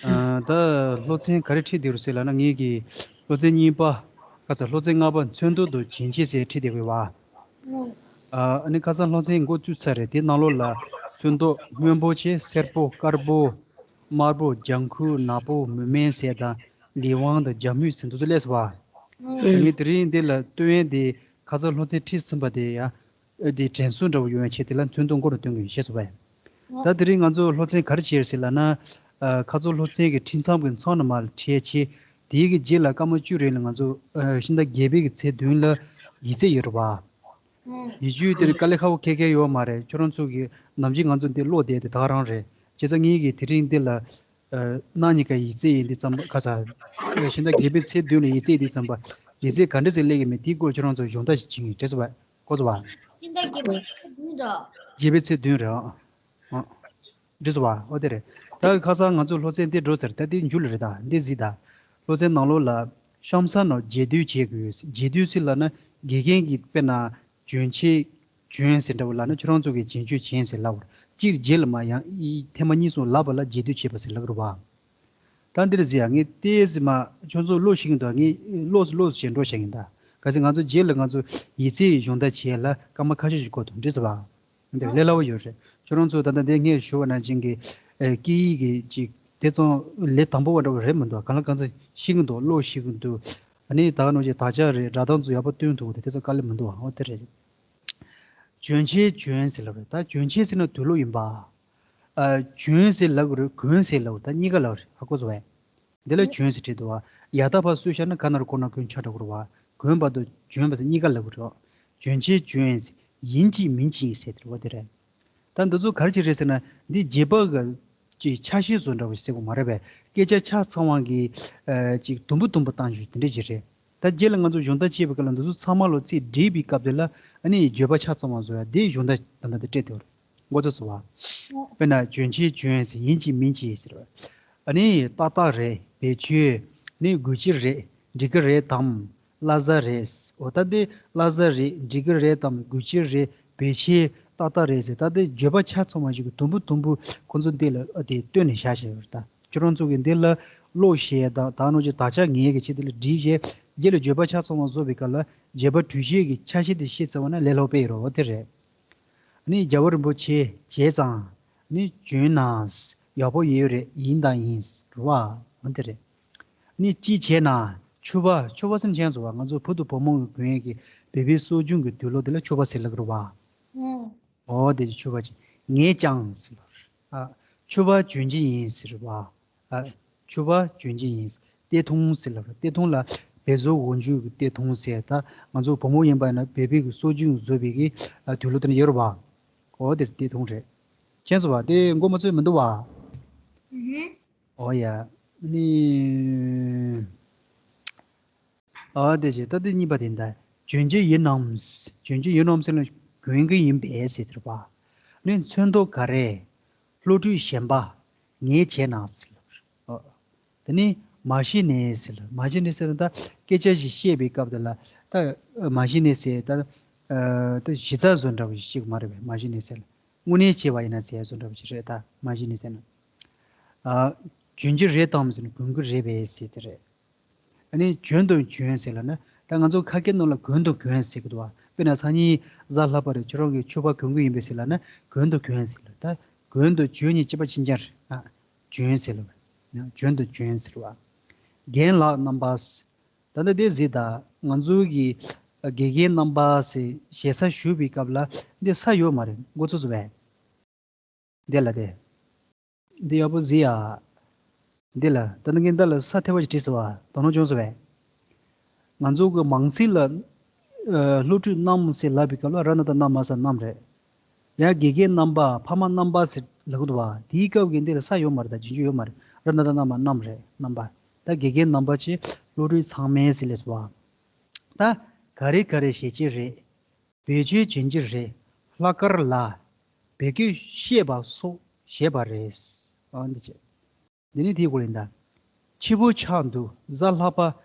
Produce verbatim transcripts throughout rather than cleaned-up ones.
ཨ། ད་སློབ་ཚན་ག་རེ་ཁྲིད་བསྡད་རེད་ཟེར་ལབ་ན། ངེད་ཀྱི་སློབ་ཚན་གཉིས་པ། ཁ་སང་སློབ་ཚན་ལྔ་པ་མཚོན་དོན་དང་རྒྱན་ཆས་ཟེར་ཁྲིད་བསྡད་ཡོད་པ། ཨ་ནི་ཁ་སང་སློབ་ཚན་འགོ་བཙུགས་ཚར་རེད། དེའི་ནང་ལོགས་ལ་མཚོན་དོན་སྔོན་པོ་བྱས། སེར་པོ། དཀར་པོ། དམར་པོ། ལྗང་ཁུ། ནག་པོ། མུ་མེན་ཟེར་དང་། ལི་ཝང་དང་། ལྗང་མུ་ཟེར་འདུག་ཚོ་སླེབས་སོང་བ། ཨ་ནི་དེ་རིང་འདི་ལ་སྟོན་ཡས་དེ་ཁ་སང་སློབ་ཚན་ཁྲིད་ཟིན་པ་དེ་ཡང་དེ་དྲན་གསོ་འདྲ་བོ་ཡོང་བའི་ཆེད་དེ་ལ་མཚོན་དོན་སྐོར་ལ་སྟོན་གྱི་ཡོད། ཤེས་སོང་བས། ད་དེ་རིང་ང་ཚོ་སློབ་ཚན་ག་རེ་བྱས་ཟེར་ལབ་ན། ཨ། ཁ་སང་སློབ་ཚན་གྱི་ཁྲིད་མཚམས་ཀྱི་མཚམས་ནས་མར་ཁྲིད་བྱས། དེའི་གི་རྗེས་ལ་སྐར་མ་བཅུ་རིང་ལ་ང་ཚོ། ཨ། ཕྱི་ཟླ་བརྒྱད་པའི་གི་ཚེས་བདུན་ལ་ཡིག་ཚད་ཡོད་རེད་བ། ཡིག་ཆ་དེར་དཀའ་ལས་ཁག་པོ་ཁྱོན་ནས་ཡོད་མ་རེད། ཁྱོད་རང་ཚོ་གི་ནམ་རྒྱུན་ང་ཚོ་འདི་ཀློག་བསྡད་དེ་ད་ག་རང་རེད། བྱས་ཙང་ངེད་ཀྱིས་དེ་རིང་འདི་ལ། ཨ། གནངས་ཉིན་ཀ་ཡིག་ཚད་ཡིན་དུས་ཙམ་པ། ཁ་སང་ཕྱི་ཟླ་བརྒྱད་པའི་ཚེས་བདུན་ལ་ཡིག་ཚད་ཡིན་དུས་ཙམ་པ། ཡིག་ཚད་ག་འདྲ་ཟིག་སླེབས་ཀྱི་མེད། དེའི་སྐོར་ཁྱོད་རང་ཚོ་སྦྱོང་བརྡར་ཞིག་བྱེད་ཀྱི་ཡིན། དྲན་སོང་བ། གོ་སོང་བ། ཕྱི་ཟླ་བརྒྱད་པའི་ཚེས་བདུན་རེད། བརྒྱད་པའི་ཚེས་བདུན་རེད། ཨ། ཨ། འགྲིག་སོང་བ། ཨོ་དེ་རེད། ད་ཁ་སང་ང་ཚོ་སློབ་ཚན་འདི་འགྲོ་ཚར། ད་འདི་མཇུག་ལ་རེད། ད་འདི་གཟིགས་དང་། སློབ་ཚན་ནང་ལོགས་ལ་གཤམ་ས་ནང་རྒྱས་བསྡུས་བྱེད་དགོས། རྒྱས་བསྡུས་ཟེར་ལབ་ན་དགེ་རྒན་གྱིས་དཔེར་ན་གྱོན་ཆས་གྱོན་ཟེར་འདྲ་བོ་ལབ་ན། ཁྱོད་རང་ཚོ་གིས་གྱོན་ཆས་གྱོན་ཟེར་ལབ་པ་རེད། གཅིག་རྗེས་ལ་མར་ཡང་ཐེངས་མ་གཉིས་གསུམ་ལབ་པ་ལ་རྒྱས་བསྡུས་བྱེད་པ་ཟེར་ལབ་ཀྱི་རེད་བ། ད་འདིར་གཟིགས་ཡ། ངས་ཏོག་ཙམ་མར་ཁྱོད་ཚོ་ཀློག་ཤེས་ཀྱི་འདུག་ངས་ཀློག་ཀློག་བྱས་འགྲོ་བྱེད་ཀྱི་ཡིན། ད་གལ་སྲིད་ང་ཚོ་རྗེས་ལ་ང་ཚོ་ཡིག་ཚད་སྦྱོང་བརྡར་བྱེད་ཡ་ལ་སྐར་མ་ཁ་ཤས་ཤིག་འགོར་འདུག་འགྲིག་སོང་བ། འདི་ལས་སླ་བོ་ཡོད་རེད། ཁྱོད་རང་ཚོ་ད་ལྟ་འདི་ངས་ཞུ་བ་ནང་བཞིན་གྱི། ཨེ། སྐད་ཡིག་གི་ཅིག་དེ་ཙམ་ལས་དང་པོ་བ་འདྲ་བོ་རེད་མི་འདུག་གང་ལ་གང་འཚམ་ཤེས་ཀྱི་འདུག་ཀློག་ཤེས་ཀྱི་འདུག་ཨ་ནི་ད་ག་ནང་བཞིན་དག་ཆ་རེད། སྒྲ་གདངས་ཚོ་ཡག་པོ་སྟོན་ཐུབ་ཀྱི་འདུག་དེ་ཚོ་དཀའ་ལས་མི་འདུག་ཨོ་དེ་རེད། གྱོན་ཆས་གྱོན་ཟེར་ལབ་རེད། ད་གྱོན་ཆས་ཟེར་ན་དུག་ལོག་ཡིན་པ། ཨ། གྱོན་ཟེར་ལབ་དགོས་རེད། གོན་ཟེར་ལབ་དགོས་རེད། ད་གཉིས་ཀ་ལབ་རེད། ཧ་གོ་སོང་བས། འདི་ལ་གྱོན་ཟེར་བྲིས་འདུག་བ། ཡ་བཏགས་ཕ་སུ་ཤ་ན་ག་ན་རོ་གོ་ན་གོན་ཆ་འདྲ་བོ་རེད་བ། གོན་པ་དང་གྱོན་པ་ཟེར་གཉིས་ཀ་ལབ་དགོས་རེད། གྱོན་ཆས་གྱོན་ཟེར། ཡིན་གཅིག་མིན་གཅིག་ཟེར་དེ་རེད་བ། དེ་རེད། ད་འདི་ཚོ་ག་རེ་ཅིག་རེད་ཟེར་ན། འདི་རྗེས་དཔག་གི་ཅིག་ཆ་ཤས་བཟོ་འདྲ་བོ་ཟེར་དགོས་མ་རེད་པས། སྐད་ཆ་ཆ་ཚང་བ་གི། ཨ། ཅིག་དུམ་བུ་དུམ་བུ་བཏང་རྒྱུ་དེ་འདྲ་ཅིག་རེད། ད་རྗེས་ལ་ང་ཚོ་སྦྱོང་བརྡར་བྱེད་པའི་སྐབས་ལ་འདི་ཚོ་ཚང་མ་ལོ་རྩིས་སྒྲིག་པའི་སྐབས་དེ་ལ། ཨ་ནི་བརྗོད་པ་ཆ་ཚང་བ་བཟོ་ཡ་དེ་སྦྱོང་བརྡར་ད་ལྟ་དེ་སྤྲད་དེ་བར་མགོ་ཚོད་སོང་བ། དཔེར་ན་གྱོན་ཆས་གྱོན་ཟེར། ཡིན་གཅིག་མིན་གཅིག་ཟེར་བ། ཨ་ནི་ཏག་ཏག་རེད། བེད་སྤྱོད། ནི་དགོས་ཀྱི་རེད། འགྲིག་གི་རེད་དམ། བླ་གཟའ་རེད། འོ་ད་འདི་བླ་གཟའ་རེད། འགྲིག་གི་རེད་དམ། དགོས་ཀྱི་རེད། བེད་སྤྱོད། ཏག་ཏག་རེད་ཟེར། ད་འདི་བརྗོད་པ་ཆ་ཚང་བ་ཞིག་གི་དུམ་བུ་དུམ་བུ་ཁོ་ཚོ་འདི་ལ་ཨ་དེ་བཏོན་ནས་བཞག་བཞག་ཡོད་རེད། ད་ཁྱོད་རང་ཚོ་གིས་འདི་ལ་ཀློག་ཤེས་དང་ད་ནང་བཞིན་དག་ཆ་ངེས་ཀྱི་ཆེད་དུ་ལ་སྒྲིག་བྱས། རྗེས་ལ་བརྗོད་པ་ཆ་ཚང་བ་བཟོ་བའི་སྐབས་ལ་བརྗོད་པ་འགྲུལ་བཞུད་ཀྱི་ཆ་ཤས་དེ་ཤེས་ཚར་བ་ན་ལས་སླ་པོ་ཡོད་རེད། འོ་དེ་རེད། ནི་རྒྱལ་བ་རིན་པོ་ཆེ་བྱས་ཙང་། ནི་བྱོན་ན་ཡག་པོ་ཡོད་རེད། ཡིན་དང་ཡིན་རེད་བ། འོ་དེ་རེད། ནི་ཅི་བྱས་ན། ཕྱུ་པ། ཕྱུ་པ་སེམས་ཅན་སོ་བ། ང་ཚོ་བུ་དང་བུ་མོ་གི་གོན་ཡས་ཀྱི་བོད་པའི་སྲོལ་རྒྱུན་གྱི་དུག་ལོག་དེ་ལ་ཕྱུ་པ་ཟེར་ལབ་ཀྱི་རེད་བ། ཨོ་དེ་ཕྱུ་པ་ཅི། ངས་ཀྱང་ཟེར་ལབ་རེད། ཨ། ཕྱུ་པ་གྱོན་གྱི་ཡིན་ཟེར་བ། ཨ། ཕྱུ་པ་གྱོན་གྱི་ཡིན། གཏེར་ཐུང་ཟེར་ལབ་རེད། གཏེར་ཐུང་ལ་བལ་བཟོ་འོག་འཇུག་གི་གཏེར་ཐུང་ཟེར། ད་ང་ཚོ་བུ་མོ་ཡིན་པ་ཡིན་ན་བོད་པའི་གི་སྲོལ་རྒྱུན་བཟོ་བའི་གི། ཨ། དུག་ལོག་དེ་ནི་ཡོད་རེད་བ། ཨོ་དེ་གཏེར་ཐུང་རེད། མཁྱེན་སོང་བ། དེ་མགོ་མ་ཚོས་མི་འདུག་བ། ཨོ་ཡ། ནི། ཨ་དེ་བྱས་ད་དེ་གཉིས་པ་དེ་འདྲ། གྱོན་གྱི་ཡིན་ནམ། གྱོན་གྱི་ཡིན་ནམ་ཟེར་ན་གྱོན་གྱི་ཡིན་པས་ཟེར་དེ་རེད་པ། ནི་མཚོན་དོན་ག་རེ། བློ་གྲོས་ཞན་པ། ངས་བྱས་ན་ཟེར་ལབ་རེད། ཨ། དེ་ནི་མ་གཞི་ནས་ཟེར་ལབ། མ་གཞི་ནས་ཟེར་ན་ད་སྐད་ཆ་ཞིག་བཤད་པའི་སྐབས་དེ་ལ་ད་མ་གཞི་ནས་ཟེར་ད། ཨ། ད་གཞི་རྩ་བཟོ་འདྲ་བ་ཞིག་མ་རེད་པས། མ་གཞི་ནས་ཟེར་ལབ། དངོས་གནས་བྱས་པ་ཡིན་ན་ཟེར་བཟོ་འདྲ་བ་ཞིག་རེད། ད་མ་གཞི་ནས་ཟེར་ན། ཨ། གྱོན་གྱི་རེད་དམ་ཟེར་ན་གྱོན་གྱི་རེད་པས་ཟེར་དེ་རེད། ཨ་ནི་གྱོན་དང་གྱོན་ཟེར་ལབ་ན། ད་ང་ཚོ་ཁ་སྐད་ནང་ལ་གོན་དང་གྱོན་ཟེར་གི་འདུག་བ། དཔེར་ན་སང་ཉིན་གཟའ་ལྷག་པ་རེད། ཁྱོད་རང་གིས་ཕྱུ་པ་གོན་གི་ཡིན་པས་ཟེར་ལབ་ན་གོན་དང་གྱོན་ཟེར་ལབ། ད་གོན་དང་གྱོན་གཉིས་གཅིག་པ་གཅིག་རྐྱང་རེད། ཨ། གྱོན་ཟེར་ལབ། གྱོན་དང་གྱོན་ཟེར་བ། རྒན་ལགས་རྣམ་པ། ད་ལྟ་འདི་གཟིགས་དང་། ང་ཚོའི་གི་དགེ་རྒན་རྣམ་པ་ཟེར་ཞེ་ས་ཞུ་བའི་སྐབས་ལ་འདི་ས་ཡོད་མ་རེད། མགོ་ཚོས་སོང་བས། འདི་ལ་དེ། འདི་ཡག་པོ་གཟིགས་ཨ། འདི་ལ་ད་ནི་ངས་འདི་ལ་ས་ཐེ་བ་ཞིག་བྲིས་སོང་བ། དོ་སྣང་བྱུང་སོང་བས། ང་ཚོ་གི་མང་ཚིག་ལ། ཨ། བློ་གྲོས་རྣམ་ཟེར་ལབ་པའི་སྐབས་ལ་ར་ན་ད་རྣ་མ་ས་རྣམ་རེད། ཡ་དགེ་རྒན་རྣམ་པ་ཕ་མ་རྣམ་པ་ཟེར་ལབ་ཀྱི་འདུག་བ། དེའི་སྐབས་ཀྱི་འདི་ལ་ས་ཡོད་མ་རེད། ད་རྗེས་འཇུག་ཡོད་མ་རེད། ར་ན་ད་རྣ་མ་རྣམ་རེད། རྣམ་པ། ད་དགེ་རྒན་རྣམ་པ་ཆེ་བློ་གྲོས་ཚང་མས་ཟེར་ལབ་སོང་བ། ད་ག་རེ་ག་རེ་བྱེད་ཀྱི་རེད། བེད་སྤྱོད་བྱེད་ཀྱི་རེད། ལྷག་དཀར་ལ། བེད་སྐྱོད་ཤེས་པ་སོགས་བྱས་པ་རེད། ཨ། འདི་བྱས། འདི་ནི་དེའི་སྐོར་ཡིན་ད། ཕྱི་པོ་ཆགས་འདུག་གཟའ་ལྷག་པ་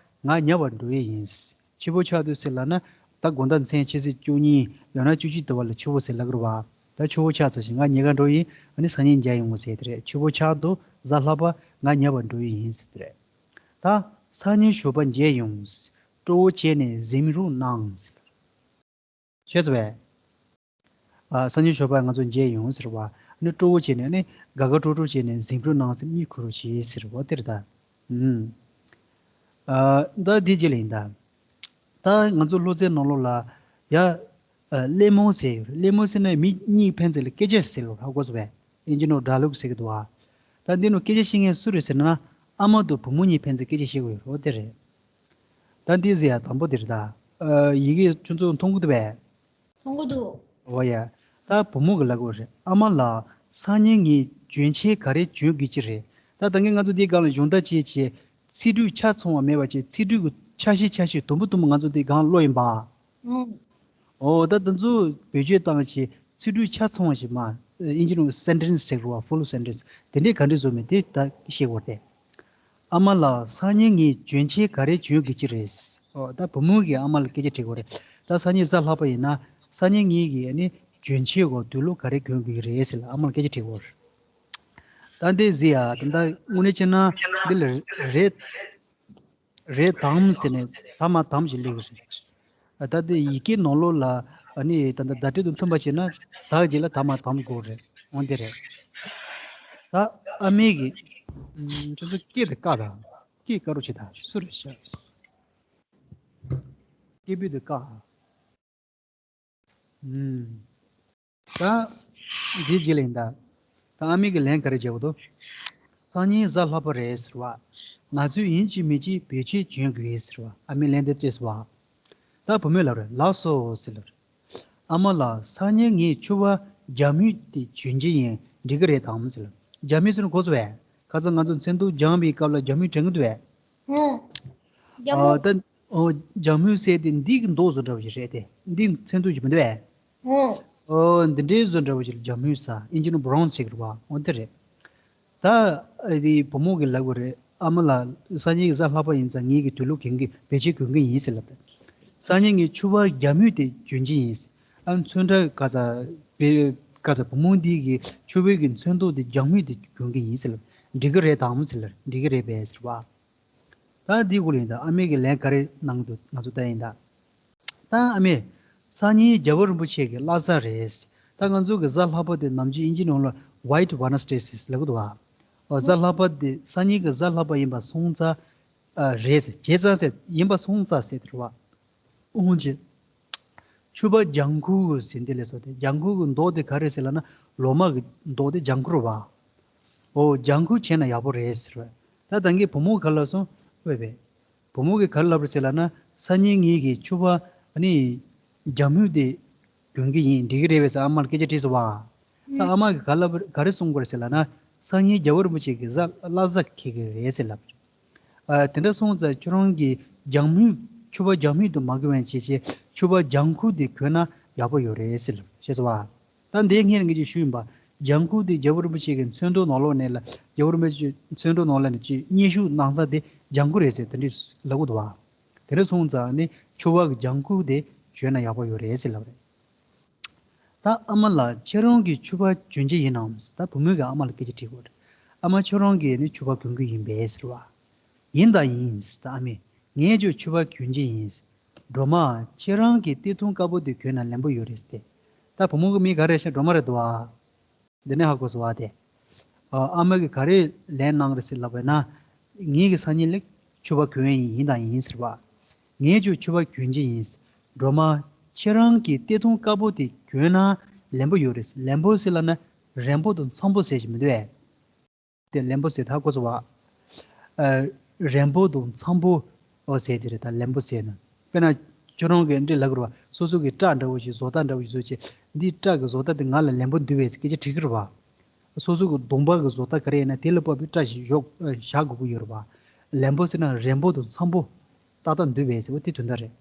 ང་ཉལ་བར་འགྲོ་ཡི་ཡིན། ཕྱི་པོ་ཆགས་འདུག་ཟེར་ལབ་ན། ད་དགོང་དག་མཚན་ཕྱི་ཚེས་བཅུ་གཉིས་ཡང་ན་བཅུ་གཅིག་དེ་བ་ལ་ཕྱི་པོ་ཟེར་ལབ་ཀྱི་རེད་བ། ད་ཆུ་བོ་ཆགས་ཚར་ཞིང་ང་ཉལ་ག་འགྲོ་ཡིན། ཨ་ནི་སང་ཉིན་མཇལ་ཡོང་ཟེར་དེ་རེད། ཆུ་བོ་ཆགས་འདུག་གཟའ་ལྷག་པ་ང་ཉལ་བར་འགྲོ་ཡི་ཡིན་ཟེར་དེ་རེད། ད་སང་ཉིན་ཞོགས་པ་མཇལ་ཡོང་། སྤྲོ་བོ་བྱས་ནས་གཟིམ་རོགས་གནང་ཟེར། ཤེས་སོང་བས། ཨ། སང་ཉིན་ཞོགས་པ་ང་ཚོ་མཇལ་ཡོང་ཟེར་བ། ཨ་ནི་སྤྲོ་བོ་བྱས་ནས་ནི་དགའ་དགའ་སྤྲོ་སྤྲོ་བྱས་ནས་གཟིམ་རོགས་གནང་ཟེར། གཉིད་ཁུག་རོགས་བྱེད་ཟེར་བ་དེ་རེད་ད། ཨུམ། ཨ། ད་འདི་རྗེས་ལ་ཡིན་ད། ད་ང་ཚོ་ལོ་ཙཱའི་ནང་ལོགས་ལ་ཡ། ཨ། གླེང་མོལ་ཟེར་ཡོད་རེད། གླེང་མོལ་ཟེར་ན་མི་གཉིས་ཕན་ཚུན་ལ་སྐད་ཆ་ཟེར་ལོ། ཧ་གོ་སོང་བས། ཨིན་ཇི་ནང་ཌ་ཡ་ལོག་ཟེར་གི་འདུག་ཨ། ད་འདི་ནང་སྐད་ཆ་བཤད་མཁན་སུ་རེད་ཟེར་ན། ཨ་མ་དང་བུ་མོ་གཉིས་ཕན་ཚུན་སྐད་ཆ་བཤད་དགོས་ཡོད་རེད། འོ་དེ་རེད། ད་འདི་ཟེར་ཡ་དང་པོ་དེ་རེད་ད། ཨ། ཡི་གེ་ཁྱོད་ཚོ་མཐོང་གི་འདུག་བས། མཐོང་གི་འདུག་འོ་ཡ། ད་བུ་མོ་གི་ལབ་དགོས་རེད། ཨ་མ་ལགས། སང་ཉིན་ངས་གྱོན་ཆས་ག་རེ་གྱོན་དགོས་ཀྱི་རེད། ད་ད་གིན་ང་ཚོ་འདི་སྒང་ལ་སྦྱོང་བརྡར་བྱས་བྱས། ཚིག་འབྲུ་ཆ་ཚང་བ་མེད་པ་བྱས། ཚིག་འབྲུ་གི་ཆ་ཤས་ཆ་ཤས་དུམ་བུ་དུམ་བུ་ང་ཚོ་འདི་སྒང་ཀློག་ཡིན་པ། ཨོ། ད་དེ་ཚོ་བེད་སྤྱོད་བཏང་བྱས། ཚིག་འབྲུ་ཆ་ཚང་བ་ཞིག་མ། ཨིན་ཇི་ནང་སེན་ཊེན་སི་ཟེར་བ། ཧྥུལ་སེན་ཊེན་སི་དེ་འདྲས་ག་འདྲས་བཟོ་མིན་དེ་ད་ཤེས་དགོས་ཏེ། ཨ་མ་ལགས། སང་ཉིན་ངས་གྱོན་ཆས་ག་རེ་གྱོན་དགོས་ཀྱི་རེད། ཨོ། ད་བུ་མོ་གིས་ཨ་མ་ལ་སྐད་ཆ་དྲི་དགོས་རེད། ད་སང་ཉིན་གཟའ་ལྷག་པ་ཡིན་ན། སང་ཉིན་ངས་གི་ནི་གྱོན་ཆས་གོ། དུག་ལོག་ག་རེ་གྱོན་དགོས་ཀྱི་རེད་ཟེར་ལ་ཨ་མ་ལ་སྐད་ཆ་དྲི་དགོས་རེད། ད་འདི་ཟེར་ཡ་ད་ལྟ་དངོས་གནས་བྱས་ན་འདི་ལ་རེད། རེད་དམ་ཟེར་ནས་ད་མ་དམ་ཞིག་སླེབས་ཀྱི་རེད། ད་ལྟ་ཡི་གེ་ནང་ལོགས་ལ་ཨ་ནི་ད་ལྟ་བརྡ་སྤྲོད་དང་མཐུན་པ་བྱས་ན། ད་རྗེས་ལ་ད་མ་དམ་དགོས་རེད། འོ་འདི་རེད། ད་ཨ་མས་གི། ཨམ། ཁྱོད་ཚོ་སྐད་དེ་བཀག་དང་། སྐད་བཀག་རོགས་བྱེད་དང་། སུ་རེད་ཤག་སྐད་འབོད་དེ་བཀག་ཨམ། ད་འདི་རྗེས་ལ་ཡིན་ད། ད་ཨ་མས་གི་ལན་ག་རེ་བརྒྱབ་འདུག་སང་ཉིན་གཟའ་ལྷག་པ་རེད་ཟེར་བ། ང་ཚོས་ཡིན་གཅིག་མིན་གཅིག་བེད་སྤྱོད་བྱོན་དགོས་ཟེར་བ། ཨ་མས་ལན་དེ་སྤྲད་སོང་བ། ད་བུ་མོས་ལབ་རེད། ལགས་སོ་ཟེར་ལབ་རེད། ཨ་མ་ལགས། སང་ཉིན་ངས་ཕྱུ་པ་རྒྱ་སྨྱུག་དེ་གྱོན་གྱི་ཡིན། འགྲིག་གི་རེད་དམ་ཟེར་ལབ། རྒྱ་སྨྱུག་ཟེར་ན་གོ་སོང་བས། ཁ་སང་ང་ཚོ་མཚན་ཐོ་སྦྱང་བའི་སྐབས་ལ་རྒྱ་སྨྱུག་དྲན་གི་འདུག་བས། ཨོ། རྒྱ་ཨོ། སྨྱུག་ད་ཨོ། རྒྱ་སྨྱུག་ཟེར་དེ་འདི་གི་མདོག་བཟོ་འདྲ་བོ་ཞིག་རེད་དེ། འདི་མཚན་ཐོ་ཞིག་མི་འདུག་བས། ཨོ། ཨོ། འདི་འདྲའི་བཟོ་འདྲ་བོ་ཞིག་ལ་རྒྱ་སྨྱུག་ཟེར། ཨིན་ཇི་ནང་བྷ་རའུན་ཟེར་གི་རེད་བ། ཨོ་དེ་རེད། ད་ཨ་དེ་བུ་མོ་གིས་ལབ་དགོས་རེད། ཨ་མ་ལགས། སང་ཉིན་གཟའ་ལྷག་པ་ཡིན་ཙང་ངེད་ཀྱིས་དུག་ལོག་གྱོན་གྱི། བེད་སྤྱོད་གྱོན་གྱི་ཡིན་ཟེར་ལབ་པས། སང་ཉིན་ངས་ཕྱུ་པ་རྒྱ་སྨྱུག་དེ་གྱོན་གྱི་ཡིན། ཨ། ཚོན་ཁྲ་ག་ཚ། བེ། ག་ཚ། བུ་མོ་འདི་གི་ཕྱུ་པའི་གི་ཚོན་མདོག་དེ་རྒྱ་སྨྱུག་དེ་གྱོན་གྱི་ཡིན་ཟེར་ལབ། འགྲིག་གི་རེད་དམ་ཟེར་ལབ། འགྲིག་གི་རེད་པས་ཟེར་བ། ད་འདི་གུ་ལ་ཡིན་ད། ཨ་མས་གི་ལན་ག་རེ་གནང་འདུག་ང་ཚོ་ལྟ་ཡིན་ད། ད་ཨ་མས། སང་ཉིན་རྒྱལ་བ་རིན་པོ་ཆེ་གི་བླ་གཟའ་རེད། ད་ང་ཚོ་གི་གཟའ་ལྷག་པ་དེ་ནམ་རྒྱུན་ཨིན་ཇི་ནང་ལ་White Wednesday ཟེར་ལབ་གི་འདུག་བ། ཨོ། གཟའ་ལྷག་པ་དེ་སང་ཉིན་གི་གཟའ་ལྷག་པ་ཡིན་པ་སོང་ཙང་། ཨ། རེད་ཟེར། བྱས་ཙང་ཟེར། ཡིན་པ་སོང་ཙང་ཟེར་དེ་རེད་བ། འོང་ཅི། ཕྱུ་པ་ལྗང་ཁུ་ཟེར་འདི་ལས་སོ་དེ། ལྗང་ཁུ་གི་མདོག་དེ་ག་རེ་ཟེར་ལབ་ན། ལོ་མ་གི་མདོག་དེ་ལྗང་ཁུ་རེད་བ། ཨོ། ལྗང་ཁུ་བྱས་ན་ཡག་པོ་རེད་ཟེར་བས། ད་ད་གིན་བུ་མོ་ག་ལབ་སོང་། ཨོ་བས། བུ་མོ་གིས་ག་རེ་ལབ་རེད་ཟེར་ལབ་ན། སང་ཉིན་ངེད་ཀྱིས་ཕྱུ་པ་ཨ་ནི་ལྗང་སྨྱུག་དེ་གྱོན་གྱི་ཡིན། འགྲིག་གི་རེད་པས་ཟེར་ཨ་མ་ལ་སྐད་ཆ་དྲིས་སོང་བ། ད་ཨ་མ་གིས་ག་ལབ། ག་རེ་གསུང་གི་རེད་ཟེར་ལབ་ན། སང་ཉིན་རྒྱལ་བ་རིན་པོ་ཆེ་གི་གཟའ། བླ་གཟའ་འཁེལ་གི་རེད་ཟེར་ལབ། ཨ། དེ་འདྲ་སོང་ཙང་ཁྱོད་རང་གིས་ལྗང་སྨྱུག་ཕྱུ་པ་ལྗང་སྨྱུག་དེ་མ་གྱོན་པ་བྱས་བྱས། ཕྱུ་པ་ལྗང་ཁུ་དེ་གྱོན་ན་ཡག་པོ་ཡོད་རེད་ཟེར་ལབ། ཤེས་སོང་བ། ད་འདི་སྔོན་ལ་ངས་ཅིག་ཞུས་ཡིན་པ། ལྗང་ཁུ་དེ་རྒྱལ་བ་རིན་པོ་ཆེ་གི་མཚོན་ཐོ་ནང་ལོགས་ནས་ལ། རྒྱལ་བ་རིན་པོ་ཆེ་མཚོན་ཐོ་ནང་ལ་ནས་ཅིག་སྙན་ཞུ་གནང་ས་དེ་ལྗང་ཁུ་རེད་ཟེར་དེ་འདྲས་ལབ་གི་འདུག་བ། དེ་འདྲ་སོང་ཙང་ནི་ཕྱུ་པ་གི་ལྗང་ཁུ་དེ་གྱོན་ན་ཡག་པོ་ཡོད་རེད་ཟེར་ལབ་རེད། ད་ཨ་མ་ལགས། ཁྱེད་རང་གིས་ཕྱུ་པ་གྱོན་གྱི་ཡིན་ནམ། ད་བུ་མོས་ཀྱིས་ཨ་མ་ལ་སྐད་ཆ་དྲིས་གོ། ཨ་མ། ཁྱོད་རང་གིས་ནི་ཕྱུ་པ་གྱོན་གྱི་ཡིན་པས་ཟེར་བ། ཡིན་དང་ཡིན། ད་ཨ་མས། ངས་ཀྱང་ཕྱུ་པ་གྱོན་གྱི་ཡིན། སྒྲོལ་མ། ཁྱེད་རང་གིས་སྟོད་ཐུང་དཀར་པོ་དེ་གྱོན་ན་ལེན་པོ་ཡོད་རེད་ཟེར་ཏེ། ད་བུ་མོ་གི་མིང་ག་རེ་ཤག་སྒྲོལ་མ་རེད་དོ་ཨ། འདི་ནས་ཧ་གོ་སོང་བ་དེ། ཨ། ཨ་མ་གིས་ག་རེ་ལན་གནང་རེད་ཟེར་ལབ་པ་ན། ངེད་ཀྱིས་སང་ཉིན་ལ་ཕྱུ་པ་གྱོན་ཡིན། ཡིན་དང་ཡིན་ཟེར་བ། ངས་ཀྱང་ཕྱུ་པ་གྱོན་གྱི་ཡིན། སྒྲོལ་མ། ཁྱེད་རང་གིས་སྟོད་ཐུང་དཀར་པོ་དེ་གྱོན་ན་ལེན་པོ་ཡོད་རེད། ལེན་པོ་ཟེར་ལབ་ན་རན་པོ་དང་འཚམ་པོ་ཟེར་གྱི་མི་འདུག་ཨེ། དེ་ལེན་པོ་ཟེར་ད་གོ་སོང་བ། ཨ། རན་པོ་དང་འཚམ་པོ། ཨོ་ཟེར་དེ་རེད། ད་ལེན་པོ་ཟེར་ན། དཔེར་ན་ཁྱོད་རང་གིས་འདི་ལབ་དགོས་རེད་བ། སོ་སོ་གི་སྐྲ་འདྲ་བོ་ཞིག་བཟོ་ལྟ་འདྲ་བོ་ཞིག་བཟོས་བྱས། འདིའི་སྐྲ་གི་བཟོ་ལྟ་དེ་ང་ལ་ལེན་པོ་འདུག་པས་ཟེར་སྐད་ཆ་དྲིས་ཀྱི་རེད་བ། སོ་སོ་གི་གདོང་པ་གི་བཟོ་ལྟ་ག་རེ་ཡིན་ན་དེ་ལ་དཔག་པའི་སྐྲ་ཞིག་གཞོག་བཞག་དགོས་ཀྱི་ཡོད་རེད་བ། ལེན་པོ་ཟེར་ན་རན་པོ་དང་འཚམ་པོ་ཏག་ཏག་འདུག་པས་ཟེར་བ་དེ་དོན་དག་རེད།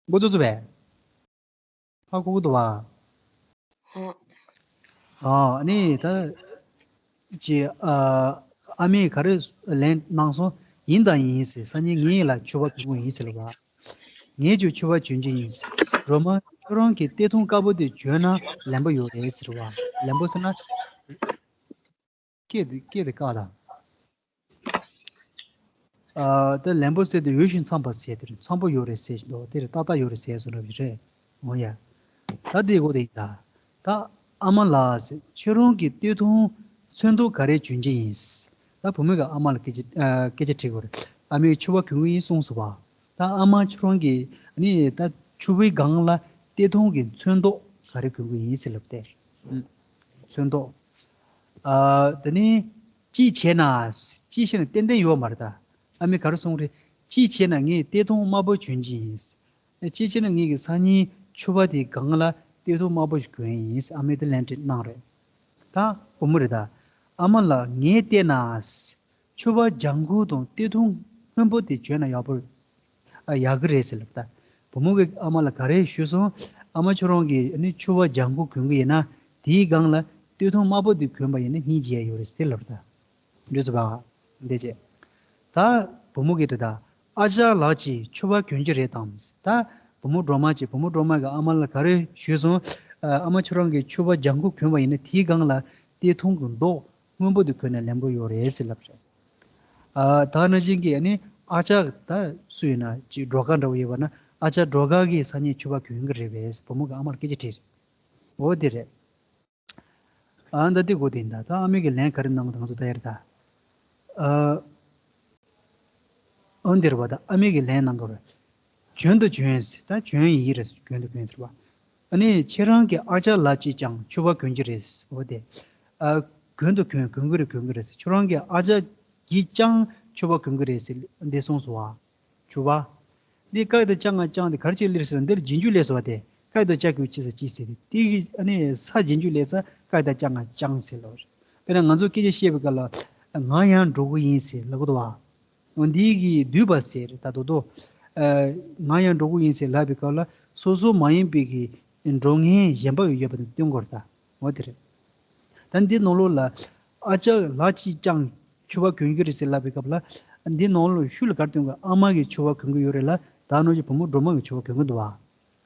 མགོ་ཚོས་སོང་བས། ཧ་གོ་གི་འདུག་བ། ཧ། ཨ་ནི་ད་ཅི། ཨ། ཨ་མས་ག་རེ་ལན་གནང་སོང་། ཡིན་དང་ཡིན་ཟེར། སང་ཉིན་ངས་ལ་ཕྱུ་པ་གྱོན་གྱི་ཡིན་ཟེར་ལབ་པ། ངས་ཀྱང་ཕྱུ་པ་གྱོན་གྱི་ཡིན་ཟེར། སྒྲོལ་མ། ཁྱོད་རང་གི་སྟེ་ཐུང་དཀར་པོ་དེ་བྱོན་ན་ལན་པོ་ཡོད་རེད་ཟེར་བ། ལན་པོ་ཟེར་ན། སྐད་དེ་སྐད་དེ་བཀག་དང་། ཨ་ད་ལན་པོ་ཟེར་དེ་འོས་ཤིང་འཚམས་པ་ཟེར་དེ་རེད། འཚམས་པོ་ཡོད་རེད་ཟེར་བཞིན་འདུག་དེ་རེད། ཏག་ཏག་ཡོད་རེད་ཟེར་བཟོ་འདྲ་བ་རེད། འོ་ཡ། ད་དེ་གོ་དེ་ཡིན་ད། ད་ཨ་མ་ལགས་ཟེར། ཁྱོད་རང་གི་སྟོད་ཐུང་ཚོན་མདོག་ག་རེ་གྱོན་གྱི་ཡིན། ད་བུ་མོ་གིས་ཨ་མ་ལ་སྐད་ཆ་ཨ་སྐད་ཆ་དྲིས་གོ་རེད། ཨ་མས་ཕྱུ་པ་གྱོན་གྱི་ཡིན་གསུངས་སོང་བ། ད་ཨ་མ་ཁྱོད་རང་གི་ནི་ད་ཕྱུ་པའི་སྒང་ལ་སྟོད་ཐུང་གི་ཚོན་མདོག་ག་རེ་གྱོན་གྱི་ཡིན་ཟེར་ལབ་སྟེ། ཚོན་མདོག་ཨ་དེ་ནི་ཅི་བྱས་ན། ཅི་བྱས་ན་ཏན་ཏན་ཡོད་མ་རེད་ད། ཨ་མས་ག་རེ་གསུངས་རེད། ཅི་བྱས་ན་ངས་སྟོད་ཐུང་དམར་པོ་གྱོན་གྱི་ཡིན། ཅི་བྱས་ན་ངེད་ཀྱི་སང་ཉིན་ཕྱུ་པ་དེའི་སྒང་ལ་སྟོད་ཐུང་དམར་པོ་ཞིག་གྱོན་ཡིན། ཨ་མས་དེ་ལན་དེ་གནང་རེད། ད་བུ་མོ་རེད་ད། ཨ་མ་ལགས་ངས་བལྟས་ན། ཕྱུ་པ་ལྗང་ཁུ་དང་སྟོད་ཐུང་སྔོན་པོ་དེ་གྱོན་ན་ཡག་པོ། ཨ་ཡག་གི་རེད་ཟེར་ལབ་ད། བུ་མོ་གིས་ཨ་མ་ལ་ག་རེ་ཞུས་སོང་། ཨ་མ་ཁྱོད་རང་གིས་ནི་ཕྱུ་པ་ལྗང་ཁུ་གྱོན་གི་ཡིན་ན། དེའི་སྒང་ལ་སྟོད་ཐུང་དམར་པོ་དེ་གྱོན་པ་ཡིན་ན་སྙིང་རྗེ་ཡ་ཡོད་རེད་ཟེར་ལབ་ད། འདྲི་ཟེར་བ། འདི་བྱས། ད་བུ་མོ་གིས་དྲིས་ད། ཨ་ཅག་ལགས་ཀྱིས་ཕྱུ་པ་གྱོན་གྱི་རེད་དམ། ད་བུ་མོ་སྒྲོལ་མ་གྱིས་བུ་མོ་སྒྲོལ་མ་གིས་ཨ་མ་ལ་ག་རེ་ཞུས་སོང་། ཨ་མ་ཁྱོད་རང་གིས་ཕྱུ་པ་ལྗང་ཁུ་གྱོན་པ་ཡིན་ན་དེའི་སྒང་ལ་སྟོད་ཐུང་གི་མདོག་སྔོན་པོ་དེ་གྱོན་ན་ལན་པོ་ཡོད་རེད་ཟེར་ལབ་རེད། ཨ་ད་ནང་བཞིན་གྱི་ཨ་ནི་ཨ་ཅག་ད་སུ་ཡིན་ན་ཅིག་སྒྲོལ་དཀར་འདྲ་བོ་ཡོད་པ་ན། ཨ་ཅག་སྒྲོལ་དཀར་གྱིས་སང་ཉིན་ཕྱུ་པ་གྱོན་གྱི་རེད་པས་བུ་མོ་གིས་ཨ་མ་ལ་སྐད་ཆ་དྲིས་རེད། འོ་དེ་རེད། ཨ་ད་དེ་གོ་དེ་ཡིན་ད། ད་ཨ་མས་ཀྱི་ལན་ག་རེ་གནང་གོ་ད་ང་ཚོ་ད་ཡར་ད། ཨ་འོ་འདིར་བ་ད་ཨ་མས་ཀྱི་ལན་གནང་གོ་རེད། བྱོན་དང་བྱོན་ཟེར། ད་བྱོན་ཡིན་རེད། བྱོན་དང་བྱོན་ཟེར་བ། ཨ་ནི་ཁྱེད་རང་གི་ཨ་ཅག་ལགས་ཀྱིས་ཀྱང་ཕྱུ་པ་གྱོན་གྱི་རེད། འོ་དེ། ཨ་གྱོན་དང་གྱོན། གྱོན་གྱི་རེད། གྱོན་གྱི་རེད་ཟེར། ཁྱོད་རང་གི་ཨ་ཅག་གིས་ཀྱང་ཕྱུ་པ་གྱོན་གྱི་རེད་ཟེར་འདི་གསུངས་སོང་བ། ཕྱུ་པ། འདི་ཀ་དང་ཅང་ང་ཅང་དེ་ག་རེ་བྱས་སླེབས་ཟེར་ན། འདིར་རྗེས་འཇུག་སླེབས་སོང་བ་དེ། ཀ་དང་ཅ་གི་ཅི་ཟེར་ཅི་ཟེར་ཏེ། དེ་གི་ཨ་ནི་ས་རྗེས་འཇུག་སླེབས་ས་ཀ་དང་ཅང་ང་ཅང་ཟེར་ལབ་རེད། དཔེར་ན་ང་ཚོ་སྐད་ཆ་བཤད་པའི་སྐབས་ལ། ང་ཡང་འགྲོ་གི་ཡིན་ཟེར་ལབ་གི་འདུག་བ། འོ་འདི་གི་བསྡུས་པ་ཟེར་ད་དོ་དོ། ཨ་ང་ཡང་འགྲོ་གི་ཡིན་ཟེར་ལབ་པའི་སྐབས་ལ་སོ་སོ་མ་ཡིན་པའི་གི་འགྲོ་མཁན་གཞན་པ་ཡོད་པ་དེ་སྟོན་དགོས་རེད་ད། འོ་དེ་རེད། ད་འདི་ནང་ལོགས་ལ་ཨ་ཅག་ལགས་ཀྱིས་ཀྱང་ཕྱུ་པ་གྱོན་གྱི་རེད་ཟེར་ལབ་པའི་སྐབས་ལ། འདི་ནང་ལོགས་ཤུལ་ལ་ག་རེ་སྟོན་གྱི། ཨ་མ་གིས་ཕྱུ་པ་གྱོན་གྱི་ཡོད་རེད་ལ། ད་ནང་བཞིན་བུ་མོ་སྒྲོལ་མ་གིས་ཕྱུ་པ་གྱོན་གྱི་འདུག་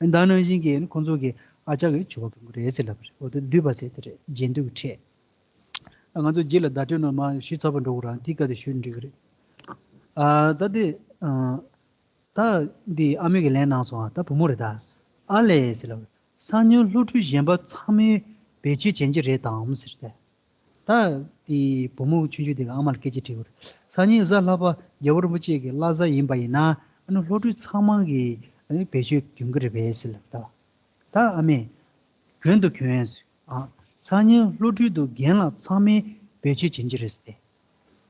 བ། ད་ནང་བཞིན་གྱི་ཁོང་ཚོ་གིས་ཨ་ཅག་གིས་ཕྱུ་པ་གྱོན་གྱི་རེད་ཟེར་ལབ་པ་རེད། འོ་དེ་བསྡུས་པ་ཟེར་དེ་རེད། རྗེས་ཟློས་ཀྱི་ཕྲད། ང་ཚོ་རྗེས་ལ་བརྡ་སྤྲོད་ནང་མར་ཞུས་ཚར་བ་འགྲོ་གི་རེད། དེའི་སྐབས་དེ་ཞུས་འགྲིག་གི་རེད། ཨ་ད་དེ་ཨ་ད་འདི་ཨ་མས་ཀྱི་ལན་གནང་སོང་ཨ། ད་བུ་མོ་རེད་ད། ཨ་ལས་ཟེར་ལབ། སང་ཉིན་སློབ་ཕྲུག་གཞན་པ་ཚང་མས་བེད་སྤྱོད་བྱེད་ཀྱི་རེད་དམ་ཟེར་ཏེ། ད་དེ་བུ་མོ་ཆུང་ཆུང་དེ་གིས་ཨ་མ་ལ་སྐད་ཆ་དྲིས་པ་རེད། སང་ཉིན་གཟའ་ལྷག་པ་རྒྱལ་བ་རིན་པོ་ཆེ་གི་བླ་གཟའ་ཡིན་པ་ཡིན་ན། ཨ་ནི་སློབ་ཕྲུག་ཚང་མ་གིས་ཨ་ནི་བེད་སྤྱོད་གྱོན་གྱི་རེད་པས་ཟེར་ལབ་ད། ད་ཨ་མས་གྱོན་དང་གྱོན་ཟེར། ཨ་སང་ཉིན་སློབ་ཕྲུག་དང་རྒན་ལགས་ཚང་མས་བེད་སྤྱོད་བྱེད་ཀྱི་རེད་ཟེར་ཏེ།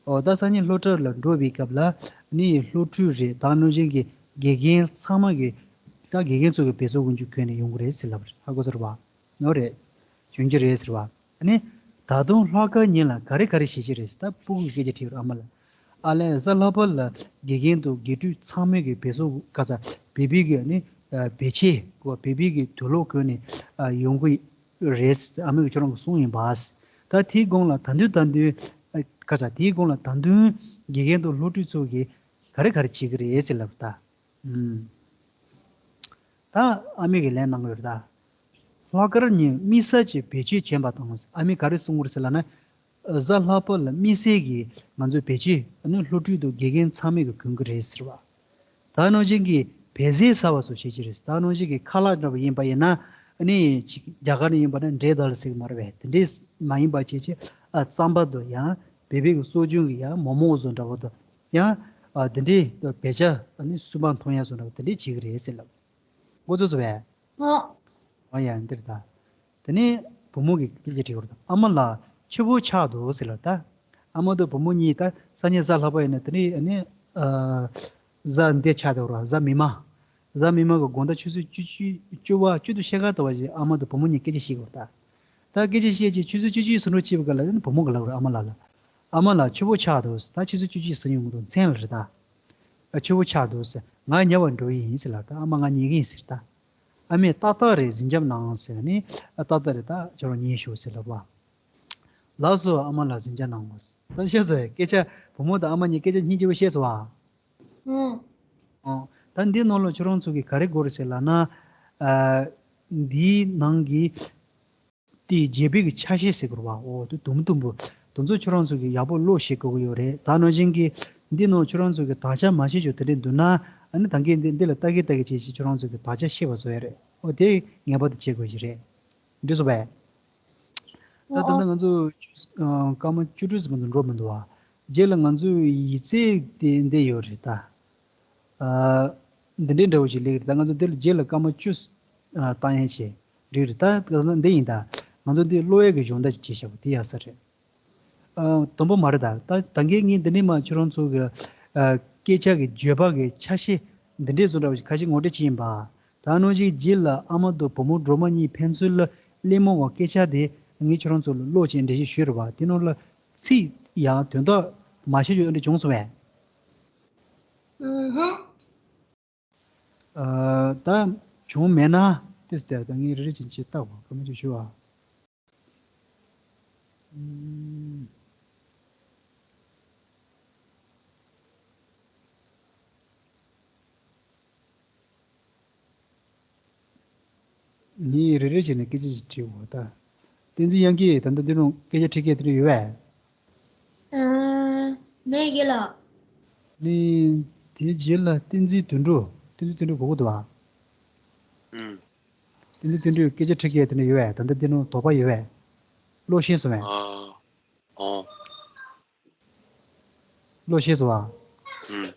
ཨོ་ད་སང་ཉིན་སློབ་གྲྭ་ལ་འགྲོ་བའི་སྐབས་ལ་ནི་སློབ་ཕྲུག་རེད། ད་ནང་བཞིན་གྱི་དགེ་རྒན་ཚང་མ་གིས་ད་དགེ་རྒན་ཚོ་གིས་བེད་སྤྱོད་གྱོན་གྱི་གྱོན་ནས་ཡོང་གི་རེད་ཟེར་ལབ་པ་རེད། ཧ་གོ་སོང་རེད་བ། ནོ་རེད། གྱོན་གྱི་རེད་ཟེར་བ། ཨ་ནི་ད་དུང་ལྷག་དཀར་ཉིན་ལ་ག་རེ་ག་རེ་བྱེད་ཀྱི་རེད་ཟེར། ད་སྤུ་གུ་གི་སྐད་ཆ་དྲིས་པ་རེད་ཨ་མ་ལ། ཨ་ལས་གཟའ་ལྷག་པ་ལ་དགེ་རྒན་དང་དགེ་ཕྲུག་ཚང་མས་གི་བེད་སྤྱོད་ག་ས་བེད་སྤྱོད་གི་ནི་བེད་སྤྱོད་གོ་བེད་སྤྱོད་གི་དུག་ལོག་གོན་ནས་ཡོང་གི་རེད། ཨ་མས་གི་ཁྱོད་རང་གི་གསུངས་ཡིན་པ། ད་དེའི་གོང་ལ་ད་དུང་ད་དུང་ག་ས་དེའི་གོང་ལ་ད་དུང་དགེ་རྒན་དང་སློབ་ཕྲུག་ཚོ་གིས་ག་རེ་ག་རེ་བྱེད་གི་རེད་ཟེར་ལབ་ད། ཨུམ། ད་ཨ་མས་གི་ལན་གནང་གི་ཡོད་རེད་ད། ལྷག་དཀར་ཉིན་དམིགས་བསལ་གྱི་བེད་སྤྱོད་བྱས་པ་དང་། ཨ་མས་ག་རེ་གསུང་གི་རེད་ཟེར་ལབ་ན། གཟའ་ལྷག་པ་ལ་དམིགས་བསལ་གྱི་ང་ཚོས་བེད་སྤྱོད་ཨ་ནི་སློབ་ཕྲུག་དང་དགེ་རྒན་ཚང་མས་གི་གྱོན་གི་རེད་ཟེར་བ། ད་ནང་བཞིན་གྱི་བལ་ཟས་ཟ་བ་སོགས་བྱེད་ཀྱི་རེད། ད་ནང་བཞིན་གྱི་ཁ་ལག་འདྲ་བ་ཡིན་པ་ཡིན་ན། ཨ་ནི་ཅིག་རྒྱ་གར་ནས་ཡིན་པ་ན་འབྲས་དང་ཟེར་གི་མ་རེད་པས། དེ་འདྲས་མ་ཡིན་པ་བྱེད་ཆེད་ཨ་རྩམ་པ་དང་ཡང་བལ་བལ་གྱི་སྲོལ་རྒྱུན་གྱི་ཡང་མོག་མོག་བཟོ་འདྲ་བོ་དང་ཡང་ཨ་དེ་འདྲས་བལ་ཆ་ཨ་ནི་སུན་པ་འཐུང་ཡ་བཟོ་འདྲ་བོ་དེ་འདྲས་བྱེད་གི་རེད་ཟེར་ལབ། མགོ་ཚོས་སོ་བས། ཨོ། ཨ་ཡ་འདིར་ད། དེ་ནས་བུ་མོ་གིས་སྐད་ཆ་དྲིས་པ་རེད། ཨ་མ་ལགས་ཕྱི་པོ་ཆགས་འདུག་ཟེར་ལབ་ད། ཨ་མ་དང་བུ་མོ་གཉིས་ད་སང་ཉིན་གཟའ་ལྷག་པ་ཡིན་ན་དེ་ནས་ཨ་ནི་ཨ་གཟའ་འདི་ཆགས་འདུག་ར། གཟའ་མིག་དམར། གཟའ་མིག་དམར་གི་དགོང་དག་ཆུ་ཚོད་བཅུ་གཅིག་བཅུ་པ་བཅུ་དང་ཕྱེད་ཀ་དུ་བ་ཞིག་ཨ་མ་དང་བུ་མོ་གཉིས་སྐད་ཆ་བཤད་གི་ཡོད་རེད་ད། ད་སྐད་ཆ་བཤད་ཅིག་ཆུ་ཚོད་བཅུ་གཅིག་ཟིན་འགྲོ་བྱས་པའི་སྐབས་ལ་བུ་མོ་གིས་ལབ་རེད་ཨ་མ་ལགས་ལ། ཨ་མ་ལགས་ཕྱི་པོ་ཆགས་འདུག་ད་ཆུ་ཚོད་བཅུ་གཅིག་ཟིན་ཡོང་གི་འདུག་མཚན་ལ་རེད་ད། ཨ་ཕྱི་པོ་ཆགས་འདུག་ཟེར། ང་ཉལ་བར་འགྲོ་ཡི་ཡིན་ཟེར་ལབ་ད། ཨ་མ་ང་ཉལ་གི་ཡིན་ཟེར་ད། ཨ་མས་ཏག་ཏག་རེད་གཟིམ་འཇག་གནང་ཟེར་ནས། ཨ་ཏག་ཏག་རེད་ད་ཁྱོད་རང་ཉལ་ཤོག་ཟེར་ལབ་པ། ལགས་སོ་ཨ་མ་ལགས་གཟིམ་འཇག་གནང་གོ་ཟེར། ད་ཤེས་སོང་། སྐད་ཆ་བུ་མོ་དང་ཨ་མ་གཉིས་སྐད་ཆ་སྙིང་རྗེ་པོ་བཤད་སོང་བ། ཨང་། ཨོ། ད་འདི་ནང་ལ་ཁྱོད་རང་ཚོ་གིས་ག་རེ་དགོས་རེད་ཟེར་ལབ་ན། ཨ། འདིའི་ནང་གི་དེའི་རྒྱས་པའི་གི་ཆ་ཤས་ཟེར་དགོས་རེད་བ། འོ་དེ་དུམ་བུ་དུམ་བུ་དེ་ཚོ་ཁྱོད་རང་ཚོ་གི་ཡག་པོ་ཀློག་ཤེས་དགོས་ཀྱི་ཡོད་རེད། ད་ནང་བཞིན་གྱི་འདི་ནང་ཁྱོད་རང་ཚོ་གི་དག་ཆ་མ་ཤེས་རྒྱུ་དེ་འདྲ་འདུག་ན། ཨ་ནི་ད་གིན་འདི་འདི་ལ་ལྟ་གི་ལྟ་གི་བྱས་བྱས་ཁྱོད་རང་ཚོ་གི་དག་ཆ་ཤེས་པ་བཟོ་ཡ་རེད། འོ་དེ་ངེས་པར་དུ་བྱེད་དགོས་ཀྱི་རེད། འགྲིག་སོང་བས། ད་ད་ལྟ་ང་ཚོ་ཨ་སྐར་མ་བཅུ་དྲུག་ཙམ་ཙམ་འགྲོ་མི་འདུག་བ། རྗེས་ལ་ང་ཚོའི་ཡིག་ཚད་དེ་འདི་ཡོད་རེད་ད། ཨ་འདི་འདྲའི་འདྲ་བོ་ཞིག་སླེབས་རེད་ད། ང་ཚོ་འདི་ལ་རྗེས་ལ་སྐར་མ་བཅུ་ཨ་བཏང་ཡ་བྱས་འགྲིག་རེད་ད། ད་ལྟ་འདི་ཡིན་ད། ང་ཚོ་འདི་ཀློག་ཡས་ཀྱི་སྦྱོང་བརྡར་ཅིག་བྱས་བཞག་པ་དེ་ཡག་ས་རེད། ཨ་དང་པོ་མ་རེད་ད། ད་ད་གིན་ངས་འདི་ནས་མར་ཁྱོད་རང་ཚོ་གི་ཨ་སྐད་ཆ་གི་བརྗོད་པ་གི་ཆ་ཤས་འདི་འདྲས་བཟོ་འདྲ་བ་ཞིག་ཁ་ཤས་ངོ་སྤྲོད་བྱས་ཡིན་པ། ད་ནང་བཞིན་རྗེས་ལ་ཨ་མ་དང་བུ་མོ་སྒྲོལ་མ་གཉིས་ཕན་ཚུན་ལ་གླེང་མོལ་བ་སྐད་ཆ་དེ་ངས་ཁྱོད་རང་ཚོ་ལ་ཀློག་བྱས་འགྲེལ་བཤད་ཞུས་རེད་བ། དེ་ནང་ལ་ཚིག་ཡང་དོན་དག་མ་ཤེས་རྒྱུ་འདྲ་བྱུང་སོང་བས། ཨུ་ཧུ། ཨ་ད་བྱུང་མེད་ན་ཏོག་ཙམ་ད་ངས་རེ་རེ་བྱས་བྱས་བལྟ་དགོས། སྐར་མ་གཅིག་ཞུ་བ། ཨུམ། ངས་རེ་རེ་བྱས་ནས་སྐད་ཆ་ཞིག་དྲིས་འོ་ད། བསྟན་འཛིན་དབྱངས་སྐྱིད། ད་ལྟ་འདི་ནང་སྐད་ཆ་འདྲི་མཁན་དེ་འདྲ་ཡོད་པས། ཨ། མེད་ཀི་ལགས། ནི་དེའི་རྗེས་ལ་བསྟན་འཛིན་དོན་གྲུབ། བསྟན་འཛིན་དོན་གྲུབ་གོ་གི་འདུག་བ། ཨུམ། བསྟན་འཛིན་དོན་གྲུབ་སྐད་ཆ་འདྲི་མཁན་དེ་འདྲ་ཡོད་པས། ད་ལྟ་འདི་ནང་དོགས་པ་ཡོད་པས། ཀློག་ཤེས་སོང་བས། ཨ། ཨོ། ཀློག་ཤེས་སོང་བ། ཨུམ།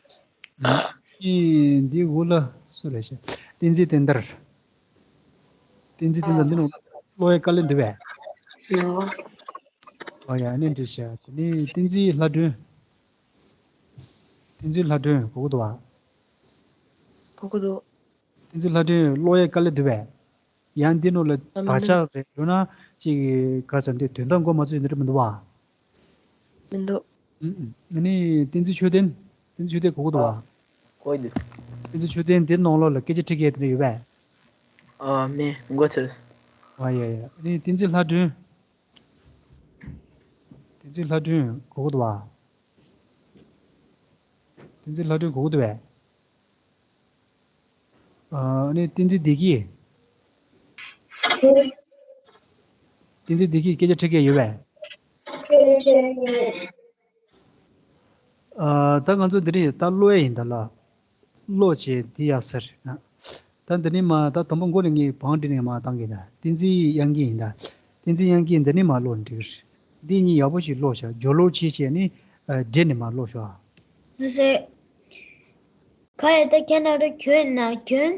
ཨེ་འདི་འོག་ལ་སུ་རེད་ཤག་བསྟན་འཛིན་བསྟན་དར། བསྟན་འཛིན་བསྟན་དར། འདི་ནང་ཀློག་ཡས་དཀའ་ལས་འདུག་པས། ཡོ། ཨོ་ཡ། ཨ་ནི་འགྲིག་ཤག་དེ་ནས་བསྟན་འཛིན་ལྷ་སྒྲོན། བསྟན་འཛིན་ལྷ་སྒྲོན་གོ་གི་འདུག་བ། གོ་གི་འདུག་བསྟན་འཛིན་ལྷ་སྒྲོན་ཀློག་ཡས་དཀའ་ལས་འདུག་པས། ཡང་འདི་ནང་ལ་ཨ་དག་ཆ་རེ་ཡོད་ན་ཅིག་ག་ཟེར་འདི་དོན་དག་མགོ་མ་ཚོས་འདི་འདྲ་མི་འདུག་བ། མི་འདུག་ཨ་ནི་བསྟན་འཛིན་ཆོས་ལྡན། བསྟན་འཛིན་ཆོས་ལྡན་གོ་གི་འདུག་བ། གོ་གི་འདུག་བསྟན་འཛིན་ཆོས་ལྡན་འདི་ནང་ལོགས་ལ་སྐད་ཆ་འདྲི་མཁན་དེ་འདྲ་ཡོད་པས། ཨ་མེད། མགོ་ཚོས། ཨ་ཡ་ཡ། ཨ་ནི་བསྟན་འཛིན་ལྷ་སྒྲོན། བསྟན་འཛིན་ལྷ་སྒྲོན་གོ་གི་འདུག་བ། བསྟན་འཛིན་ལྷ་སྒྲོན་གོ་གི་འདུག་པས། ཨ་ནི་བསྟན་འཛིན་བདེ་སྐྱིད། བསྟན་འཛིན་བདེ་སྐྱིད་སྐད་ཆ་འདྲི་མཁན་ཡོད་པས། ཨ་ད་ང་ཚོ་འདི་རིང་ད་ཀློག་ཡས་ཡིན་ད་ལ། ཀློག་བྱས་འདི་ཡག་ས་རེད། ད་འདི་ནས་མར་ད་དང་པོ་མགོ་ནས་ངས་བང་སྒྲིག་ནས་མར་བཏང་གི་ད། བསྟན་འཛིན་དབྱངས་སྐྱིད་ཡིན་ད། བསྟན་འཛིན་དབྱངས་སྐྱིད་འདི་ནས་མར་ཀློག་འགྲིག་གི་རེད། འདི་གཉིས་ཡག་པོ་ཞིག་ཀློག་བྱ། སྦྱོར་ཀློག་བྱས་བྱས་ནས་ཨ་འགྲེལ་ནས་མར་ཀློག་ཤོག་ཨ། ལགས་སེ། ག་ཡ་བཏགས་ག་ན་རོ་གྱོ་ན་གྱོན།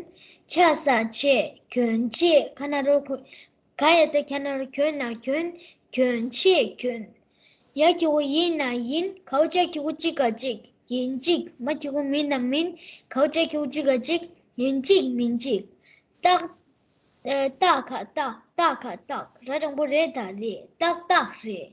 ཆ་ས་ཆས། གྱོན་ཆས། ག་ན་རོ་གོ། ག་ཡ་བཏགས་ག་ན་རོ་གྱོ་ན་གྱོན། གྱོན་ཆས་གྱོན། ཡ་གི་གུ་ཡི་ན་ཡིན། གའོ་ཅ་གི་གུ་ཅི་ག་ཅིག་ཡིན་ཅིག་མ་གི་གུ་མི་ན་མིན། གའོ་ཅ་གི་གུ་ཅི་ག་ཅིག་ཡིན་ཅིག་མིན་ཅིག་སྟག་ཨ་སྟག་ག་སྟག་སྟག་ག་སྟག་ར་འགྲེང་བུ་རེ་ད་རེད། ཏག་ཏག་རེད།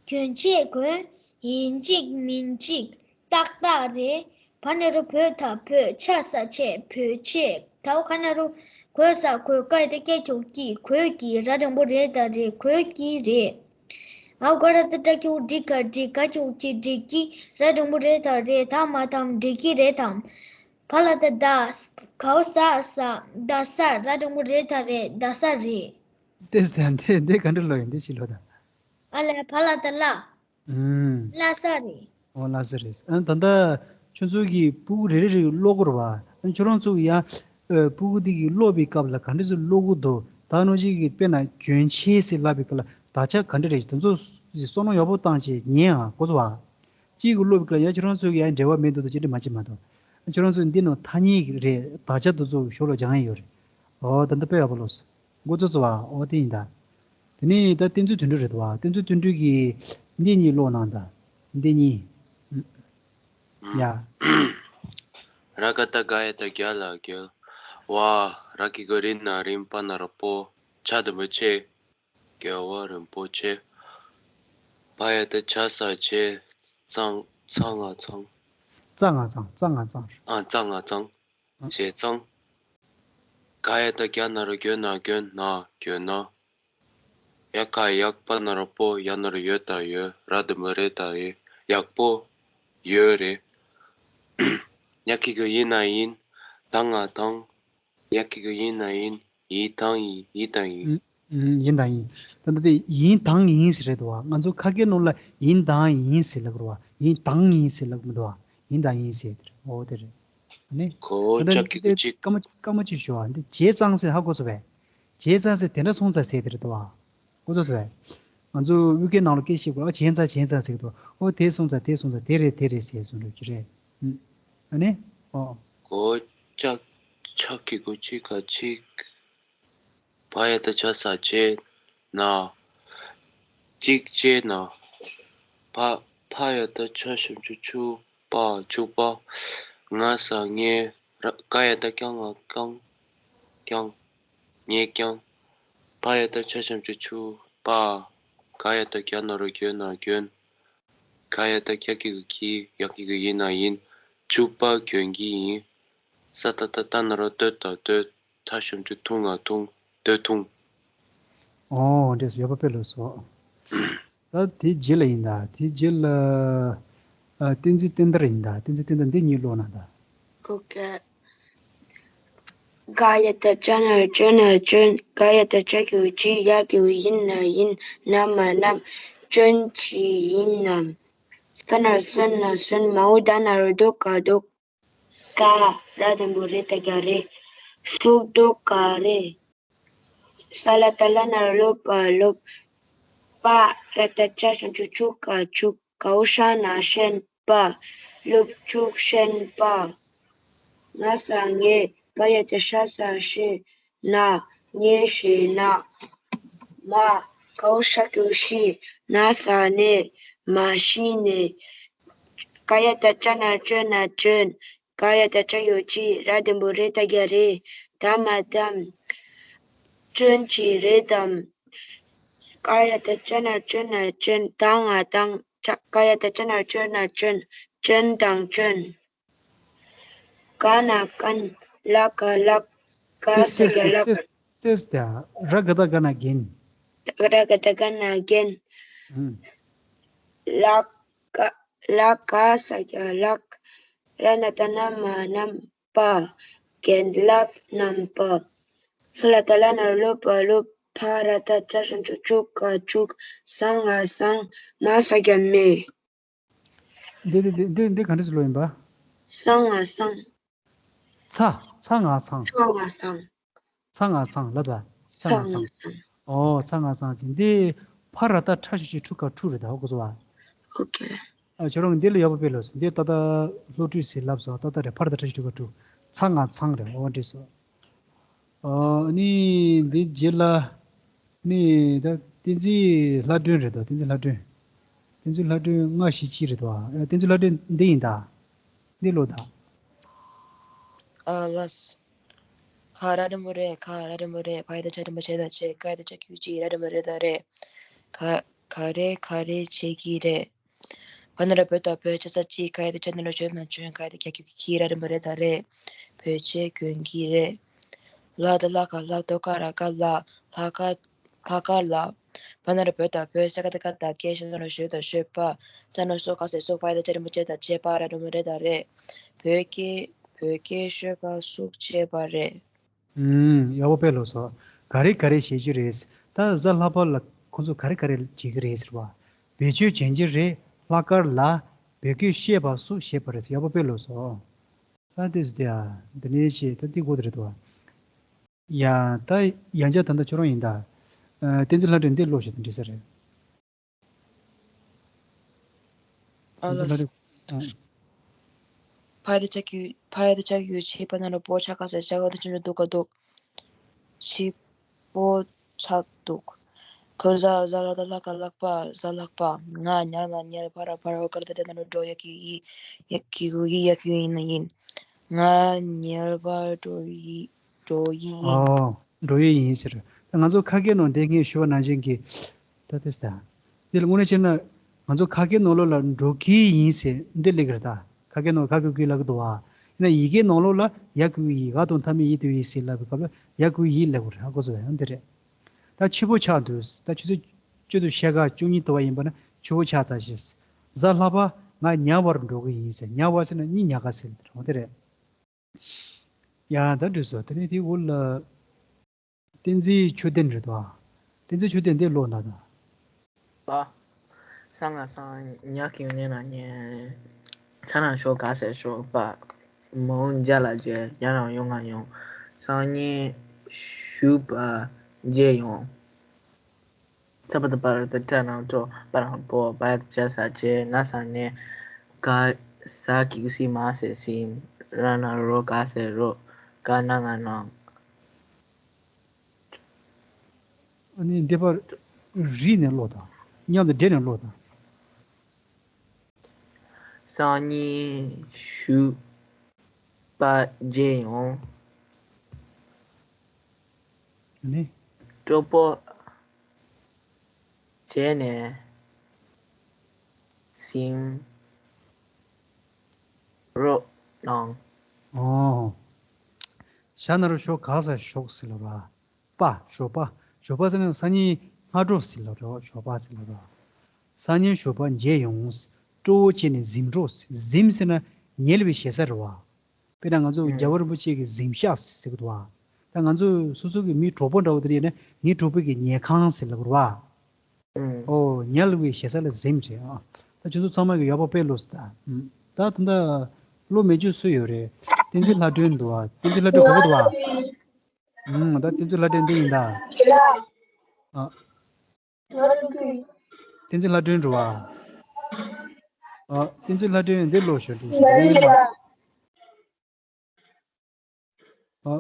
གྱོན་ཆས་གྱོན། ཡིན་གཅིག་མིན་གཅིག་ཏག་ཏག་རེད། བ་ན་རོ་བོ་ད་བོད། ཆ་ས་ཆས། བོད་ཆས། གའོ་ག་ན་རོ་གོ་ས་གོས། ག་ཡ་བཏགས་ག་གི་གུ་གྱི། གོས་ཀྱི། ར་འགྲེང་བུ་རེ་ད་རེད། གོས་ཀྱི་རེད། འ་ག་ར་བཏགས་འ་གི་གུ་འ་ག་འདྲི། ག་གི་གུ་གྱི། འགྲིག་གི། ར་འགྲེང་བུ་རེ་ད་རེད། ད་མ་དང་འགྲིག་གི་རེད་དམ། བ་ལ་བཏགས་བདག་གའོ་ཟ་ཟ། བདག་ཟ། ར་འགྲེང་བུ་རེ་ད་རེད། བདག་ཟ་རེད། དེ་ཟེར་དེ་དེ་ག་འདྲ་ཀློག་ཡིན་དེ་ཞིག་ཀློག་དང་། ཨ་ལས་བ་ལ་བཏགས་བླ། ཨུམ། བླ་ས་རེད། ཨོ་བླ་ས་རེད། ཨ་ད་ལྟ་ཁྱོད་ཚོ་གིས་སྤུ་གུ་རེ་རེ་རེ་ཀློག་དགོས་རེད་བ། ཨ་ཁྱོད་རང་ཚོ་ཡང་ཨ་སྤུ་གུ་དེ་གིས་ཀློག་པའི་སྐབས་ལ་ག་འདྲ་ཚོ་ཀློག་གི་འདུག་ད་ནང་བཞིན་གྱི་དཔེར་ན་གྱོན་ཆས་ཟེར་ལབ་པའི་སྐབས་ལ་དག་ཆ་ག་འདྲ་རེད། དེ་ཚོ་བསམ་བློ་ཡག་པོ་བཏང་བྱས་ཉན་ཨ་གོ་སོང་བ། གཅིག་གིས་ཀློག་པའི་སྐབས་ལ་ཡང་ཁྱོད་རང་ཚོ་གིས་ཡང་འབྲེལ་བ་མེད་འདུག་ད་ཅི་འདྲ་མ་བྱེད་མ་གཏོགས། ཁྱོད་རང་ཚོ་འདི་ནང་ཐ་སྙད་རེད། དག་ཆ་དེ་ཚོ་ཞོར་ལ་སྦྱང་ཡ་ཡོད་རེད། ཨོ་ད་འདི་དཔེ་ཡག་པོ་ཀློག་སོང་། འགོ་ཚུགས་སོང་བ། ཨོ་དེ་ཡིན་ད། དེ་ནས་ད་བསྟན་འཛིན་དོན་གྲུབ་རེད་འདུག་བ། བསྟན་འཛིན་དོན་གྲུབ་ཀྱིས་འདི་གཉིས་ཀློག་གནང་ད། འདི་གཉིས། ཡ། ར་ག་བཏགས་རྒ་ཡ་བཏགས་རྒྱ་ལ་རྒྱལ། བ། ར་གི་གུ་རི་ན་རིམ། པ་ན་རོ་པོ། ཆ་དུ་མི་ཆེ། རྒྱལ་བ་རིན་པོ་ཆེ། བ་ཡ་བཏགས་བྱ་ས་བྱས། ཚང་། ཚ་ང་ཚང་། ཙ་ང་ཚང་། ཙ་ང་ཚང་། ཨ་ཙ་ང་ཚང་། བྱས་ཙང་། ག་ཡ་བཏགས་གྱ་ན་རོ་གྱོ་ན་གྱོན། ན་གྱོན་ན། ཡ་ག་ཡག་པ་ན་རོ་པོ། ཡ་ན་རོ་ཡོ་ད་ཡོད། ར་དུ་མི་རེ་ད་རེད། ཡག་པོ་ཡོད་རེད། ཉ་གི་གུ་ཡི་ན་ཡིན། ད་ང་དང་། ཉ་གི་གུ་ཡི་ན་ཡིན། ཡིན་དང་ཡིན། ཡིན་དང་ཡིན། ཨུམ། ཡིན་དང་ཡིན། ད་ལྟ་དེ་ཡིན་དང་ཡིན་ཟེར་རེད་འདུག་བ། ང་ཚོ་ཁ་སྐད་ནང་ལ་ཡིན་དང་ཡིན་ཟེར་ལབ་རེད་བ། ཡིན་དང་ཡིན་ཟེར་ལབ་མི་འདུག་བ། ཡིན་དང་ཡིན་ཟེར་དེ་རེད། འོ་དེ་རེད། ཨ་ནི། གོ་ད་ལྟ་ལྕགས་ཀྱི་དེ་གུ་ཅི། སྐར་མ་སྐར་མ་གཅིག་ཞུ་བ། འདི་བྱས་ཙང་ཟེར་ཧ་གོ་སོང་བས། བྱས་ཙང་ཟེར་དེ་འདྲ་སོང་ཙང་ཟེར་དེ་རེད་འདུག་བ། གོ་སོང་ཟེར་བས། ང་ཚོ་དབུས་སྐད་ནང་ལ་སྐད་བཤད་དགོས། ཨ། བྱས་ཙང་བྱས་ཙང་ཟེར་གི་འདུག། ཨོ་དེ་སོང་ཙང་དེ་སོང་ཙང་དེ་རེད་དེ་རེད་ཟེར་གསུང་འགྲོ་གི་རེད། ཨུམ། ཨ་ནི། ཨོ། གོ་ལྕགས་ལྕགས་ཀྱི་གུ་ཅི་ག་གཅིག། བ་ཡ་བཏགས་བྱ་ས་བྱས་ན། གཅིག་བྱས་ན། བ་བ་ཡ་བཏགས་བྱ་ཞབས་ཀྱུ་བྱུ་བ་བྱུག་པ། ང་ས་ངས། ར་ག་ཡ་བཏགས་གྱ་ང་གང་། བསྐྱངས། ངས་བསྐྱངས། བ་ཡ་བཏགས་བྱ་ཞབས་ཀྱུ་བྱུ་བ། ག་ཡ་བཏགས་གྱ་ན་རོ་གྱོ་ན་གྱོན། ག་ཡ་བཏགས་གྱ་གི་གུ་གྱི། ཡ་གི་གུ་ཡི་ན་ཡིན། བྱུག་པ་གྱོན་གྱི་ཡིན། ས་ཏ་བཏགས་སྟ་ན་རོ་སྟོད་ད་སྟོད། ཐ་ཞབས་ཀྱུ་ཐུང་ང་ཐུང་། སྟོད་ཐུང་། ཨོ་འདྲས་སོ། ཡག་པོ་དཔེ་ལོས་སོ། ད་དེ་རྗེས་ལ་ཡིན་ད། དེ་རྗེས་ལ། ཨ། བསྟན་འཛིན་བསྟན་དར་ཡིན་ད། བསྟན་འཛིན་བསྟན་དར། འདི་གཉིས་ཀློག་ན་ད། ཨོ་ཀེ། ག་ཡ་བཏགས་གྱ་ན་རོ་གྱོ་ན་གྱོན། ག་ཡ་བཏགས་གྱ་གི་གུ་གྱི། ཡ་གི་གུ་ཡི་ན་ཡིན། ན་མ་བསྣམས། གྱོན་གྱི་ཡིན་ནམ། ས་ན་རོ་སོ་ན་སོན། མ་འོག་ད་ན་རོ་དོ་ག་དོགས། ག། ར་འགྲེང་བུ་རེ་ད་གྱ་རེད། ཧྲུག་གུ་ག་རེད། ས་ལ་བཏགས་སླ་ན་རོ་སློ་བ་སློབས། པ། ར་བཏགས་པྱ་ཞབས་ཀྱུ་པྱུ་བྱུག་ག་བྱུགས། གའོ་ཧྲ་ན་ཧྲན། པ། སློབ་ཕྱུག་ཧྲན་པ། ང་ས་ངས། བ་ཡ་བཏགས་བྱ་ས་བྱས། ན། ངས་བྱས་ན། མ། གའོ་ཧྲ་གི་གུ་ཧྲིས། ན་ས་ནས། མ་ཤི་ནས། ག་ཡ་བཏགས་གྱ་ན་རོ་གྱོ་ན་གྱོན། ག་ཡ་བཏགས་གྱ་གི་གུ་གྱི། ར་འགྲེང་བུ་རེ་ད་གྱ་རེད། ད་མ་བསྣམས། གྱོན་གྱི་རེད་དམ། ག་ཡ་བཏགས་གྱ་ན་རོ་གྱོ་ན་གྱོན། ད་ང་བཏང་། ག་ཡ་བཏགས་གྱ་ན་རོ་གྱོ་ན་གྱོན། གྱོན་དང་གྱོན། ག་ན་བཀན། ལ་ག་ལགས། ག་ས་གྱ་ལགས། ཏེས་ཏེས་ཏེས་ཏེས་ཏེ། ར་ག་བཏགས་རྒ་ན་རྒན། ར་ག་བཏགས་རྒ་ན་རྒན། ཨུམ། ལ་ག་ལ་ག་ས་གྱ་ལགས། ར་ན་བཏགས་རྣ་མ་རྣམས། པ། རྒན་ལགས་རྣམ་པ། ས་ལ་བཏགས་སླ་ན་རོ་སློ་བ་སློབས། ཕ་ར་བཏགས་ཕྱ་ཞབས་ཀྱུ་པྱུ་བྱུག་ག་བྱུགས། ས་ང་སངས། མ་ས་གྱ་མས། འདི་འདི་འདི་འདི་འདི་ག་འདྲ་ཞིག་ཀློག་ཡིན་པ། ས་ང་སངས། ཚ་ཚ་ང་ཚང་། ཚ་ང་སངས། ཚ་ང་ཚང་ལབ་ད། ཚ་ང་ཚང་། ཚ་ང་ཚང་། ཨོ་ཚ་ང་ཚང་ཅིག། འདི་ཕ་ར་བཏགས་ཕྲ་ཞབས་ཀྱུ་ཕྲུ་ག་ཕྲུག་རེད་ད། ཧོ་གོ་སོང་བ། ཨོ་ཁེ། ཨ། ཁྱོད་རང་འདི་ལ་ཡག་པོ་དཔེ་ལོས། འདི་ཏག་ཏག་སློབ་ཕྲུག་ཟེར་ལབ་སོང་། ཏག་ཏག་རེད། ཕ་ར་བཏགས་ཕྲ་ཞབས་ཀྱུ་ཕྲུ་ག་ཕྲུག། ཚ་ང་ཚང་རེད། ཨོ་འདྲ་སོང་། ཨ་ནི་འདི་རྗེས་ལ་ནི་ད་བསྟན་འཛིན་ལྷ་སྒྲོན་རེད་དོ། བསྟན་འཛིན་ལྷ་སྒྲོན། བསྟན་འཛིན་ལྷ་སྒྲོན་ལྔ་བཞི་གཅིག་རེད་དོ། ཨ། བསྟན་འཛིན་ལྷ་སྒྲོན་འདི་ཡིན་ད། འདི་ཀློག་ད། ཨ་ལས། ཁ་ར་འགྲེང་བུ་རེ་ཁ། ར་འགྲེང་བུ་རེད། ཕ་ཡ་བཏགས་ཕྱ་འགྲེང་བུ་ཕྱེད་ད་ཕྱེད། ག་ཡ་བཏགས་གྱ་གི་གུ་གྱི། ར་འགྲེང་བུ་རེ་ད་རེད། ག་ག་རེ་ག་རེ་བྱེད་ཀྱི་རེད། བ་ན་རོ་བོ་ད་བོད། ཅ་ས་ཅི། ག་ཡ་བཏགས་གྱ་ན་རོ་གྱོ་ན་གྱོན། ག་ཡ་བཏགས་གྱ་གི་གུ་གྱི། ར་འགྲེང་བུ་རེ་ད་རེད། བོད་ཆས་གྱོན་གྱི་རེད། ལ་བཏགས་ལྷ་ག་ལྷགས། ལྡོ་ག་ར་ག་ལྷ། ལྷག་ག་ལྷག་ག་ལྷ། བ་ན་རོ་བོ་ད་བོད། ཤ་ག་བཏགས་སྐ་སྐད། ཞ་ན་རོ་ཞོ་ད་ཞོད་པ། ས་ན་རོ་སོ་ག་སོད། སོགས། པ་ཡ་བཏགས་པྱ་འགྲེང་བུ་པྱེད་ད་པྱེད་པ། ར་འགྲེང་བུ་རེ་ད་རེད། བོད་སྐད་བོད་སྐད་ཤོད་པ་སུག་བྱས་པ་རེད། ཨུམ། ཡག་པོ་དཔེ་ལོས་སོ། ག་རེ་ག་རེ་བྱེད་ཀྱི་རེད། ད་གཟའ་ལྷག་པ་ལ་ཁོ་ཚོ་ག་རེ་ག་རེ་བྱེད་ཀྱི་རེད་ཟེར་བ། བེད་སྤྱོད་བྱེད་ཀྱི་རེད། ལྷག་དཀར་ལ་བོད་སྐད་བཤད་པ་སུག་བཤད་པ་རེད་ཟེར། ཡག་པོ་དཔེ་ལོས་སོ། ད་དེ་ཟེར་ཡ། འདི་ནས་བཤད་ད་འདི་གོ་དེ་རེད་དོ། ཡ། ད་ཡང་བསྐྱར་ད་ལྟ་ཁྱོད་རང་ཡིན་ད། ཨ། བསྟན་འཛིན་ལྷ་སྒྲོན་འདི་ཀློག་བྱས་ད་འགྲིག་ས་རེད། ཨ་ལ། ཨ། ཕ་ཡ་བཏགས་ཕྱ་གི་གུ་ཕ་ཡ་བཏགས་ཕྱ་གི་གུ་ཕྱི། པ་ན་རོ་པོ། ཆ་ག་ས་ཆ། འོག་ཏུ་ཆ་འགྲེང་བུ་འདུག་ག་འདུག་ཕྱི་པོ་ཆག་འདུག་ཁོ་གཟའ་གཟའ་ལྷག་ད་ལྷག་ག་ལྷགས་པ། གཟའ་ལྷག་པ། ང་ཉལ་ན་ཉལ། ཕ་ར་ཕར། འོ་ག་ར་བཏགས་འོ་ག་ན་རོ་འོ། འགྲོ་ཡ་གི་འོ་ཡི། ཡ་གི་གུ་ཡི། ཡ་གི་གུ་ཡི་ན་ཡིན། ང་ཉལ་བར་འགྲོ་ཡི་འགྲོ་ཡི་ཡིན། ཨོ། འགྲོ་ཡི་ཡིན་ཟེར། ད་ང་ཚོ་ཁ་སྐད་ནང་འདི་ངས་ཞུ་བ་ནང་བཞིན་གྱི། ད་དེ་ས། འདི་ལ་དངོས་གནས་བྱས་ན། ང་ཚོ་ཁ་སྐད་ནང་ལོགས་ལ་འགྲོ་གི་ཡིན་ཟེར་འདི་སླེབས་ཀྱི་རེད་ད། ཁ་སྐད་ནང་ག་གི་གུ་ལབ་ཀྱི་འདུག་བ། ཡིན་ན་ཡི་གེའི་ནང་ལོགས་ལ་ཡ་གི་གུ་ཡི། ག་དང་མཐའ་མེད་ཡི་དུ་ཡི་ཟེར་ལབ་པའི་སྐབས་ལ་ཡ་གི་གུ་ཡི་ལབ་དགོས་རེད། ཧ་གོ་སོང་བས། འདི་རེད། ད་ཕྱི་པོ་ཆག་འདུག་ད་ཆུ་ཚོད་བཅུ་དང་ཕྱེད་ཀ་བཅུ་གཉིས་ཐུབ་པ་ཡིན་པ་ན་ཕྱི་པོ་ཆག་ཚར་ཤག་གཟའ་ལྷག་པ་ང་ཉལ་བར་འགྲོ་གི་ཡིན་ཟེར། ཉལ་བ་ཟེར་ན་གཉིད་ཉལ་ག་ཟེར་འོ་དེ་རེད། ཡ། ད་འགྲིག་སོང་། དེ་ནས་དེའི་འོག་ལ། བསྟན་འཛིན་ཆོས་ལྡན་རེད་དོ། བསྟན་འཛིན་ཆོས་ལྡན་འདི་ཀློག་ན་ད། པ། སང་ང་སང་ཉག་གི་ཡོང་ནས་ན་ཉེ། ཆ་ན་ཤོག་ག་ཟེར་ཤོག་པ། མོ་འཇའ་ལ་བརྗོད་ཉ་རང་ཡོང་ང་ཡོང་། སང་ཉིན་ཞུ་པ་མཇལ་ཡོང་། ཚ་པ་ད་པར་ད་ཏྲ་ནང་ཏོ་པ་རང་པོ་པ་ཅ་ས་ཅེ་ན་ས་ནེ་ག་ས་ཀི་སི་མ་སེ་སིམ་ར་ན་རོ་ག་སེ་རོ་ག་ན་ང་ནང་། ཨ་ནི་འདི་པར་རིས་ནས་ཀློག་དང་། མཉམ་དུ་འདྲེས་ནས་ཀློག་དང་། སང་ཉིན་ཞུ་པ་མཇལ་ཡོང་། ཨ་ནི། གྲོགས་པོ་བྱས་ནས་སིམ་རོགས་གནང་། ཨོ། ཞྭ་ན་རོ་ཤོ་ག་ས་ཤོག་ཟེར་ལབ་ར། པ། ཞོགས་པ། ཞོགས་པ་ཟེར་ན་སང་ཉིན་སྔ་དྲོ་ཟེར་ལབ་ར། ཞོགས་པ་ཟེར་ལབ་ར། སང་ཉིན་ཞོགས་པ་མཇལ་ཡོང་། སྤྲོ་བོ་བྱས་ནས་གཟིམ་རོགས། གཟིམ་ཟེར་ན་ཉལ་བའི་ཞེ་ས་རེད་བ། དཔེར་ན་ང་ཚོ་ཨང་། རྒྱལ་བ་རིན་པོ་ཆེ་གི་གཟིམ་ཤག་ཟེར་གི་འདུག་བ། ད་ང་ཚོ་སོ་སོ་གི་མི་གྲོགས་པོ་འདྲ་བོ་དེ་རེད་ན་ངའི་གྲོགས་པོ་གི་ཉལ་ཁང་ཟེར་ལབ་ར་བ། ཨང་། ཨོ། ཉལ་བའི་ཞེ་ས་ལ་གཟིམ་བྱས་ཨ། ད་ཁྱོད་ཚོ་ཚང་མ་གི་ཡག་པོ་དཔེ་ཀློག་སོང་ད། ཨང་། ད་ད་ལྟ་ཀློག་མེད་རྒྱུ་སུ་ཡོད་རེད། བསྟན་འཛིན་ལྷ་སྒྲོན་འདུག་བ། བསྟན་འཛིན་ལྷ་སྒྲོན་གོ་གི་འདུག་བ། ཨང་། ད་བསྟན་འཛིན་ལྷ་སྒྲོན་འདི་ཡིན་ད། ཨ། བསྟན་འཛིན་ལྷ་སྒྲོན་འགྲོ་བ། ཨ། བསྟན་འཛིན་ལྷ་སྒྲོན་འདི་ལོ་ཞོ་འདི་ཞོ། ཨ།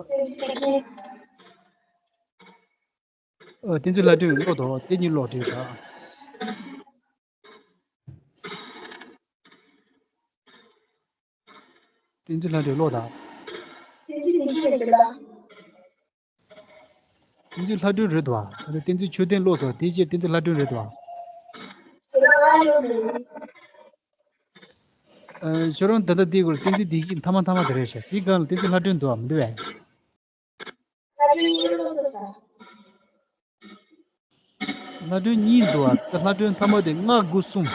ཨ། བསྟན་འཛིན་ལྷ་སྒྲོན་ཀློག་དོ། དེ་གཉིས་ཀློག་དྲིས་ད། བསྟན་འཛིན་ལྷ་སྒྲོན་ཀློག་དང་། བསྟན་འཛིན་བདེ་སྐྱིད་ལ་དྲིས་ལ། བསྟན་འཛིན་ལྷ་སྒྲོན་རེད་དོ། ད་ནི་བསྟན་འཛིན་ཆོས་ལྡན་ཀློག་སོང་། དེའི་རྗེས་བསྟན་འཛིན་ལྷ་སྒྲོན་རེད་དོ། དེ་ལ་ང་ཡོད་མེད། ཨ། ཁྱོད་རང་ད་ལྟ་འདིའི་སྐོར་བསྟན་འཛིན་བདེ་སྐྱིད་མཐའ་མ་མཐའ་མ་དེ་རེད་ཤག་དེའི་སྒང་ལ་བསྟན་འཛིན་ལྷ་སྒྲོན་འདུག་བ་མི་འདུག་བས། ལྷ་སྒྲོན་གཉིས་ཀློག་སོང་ས། ལྷ་སྒྲོན་གཉིས་འདུག་བ། ད་ལྷ་སྒྲོན་མཐའ་མ་དེ་ལྔ་དགུ་གསུམ།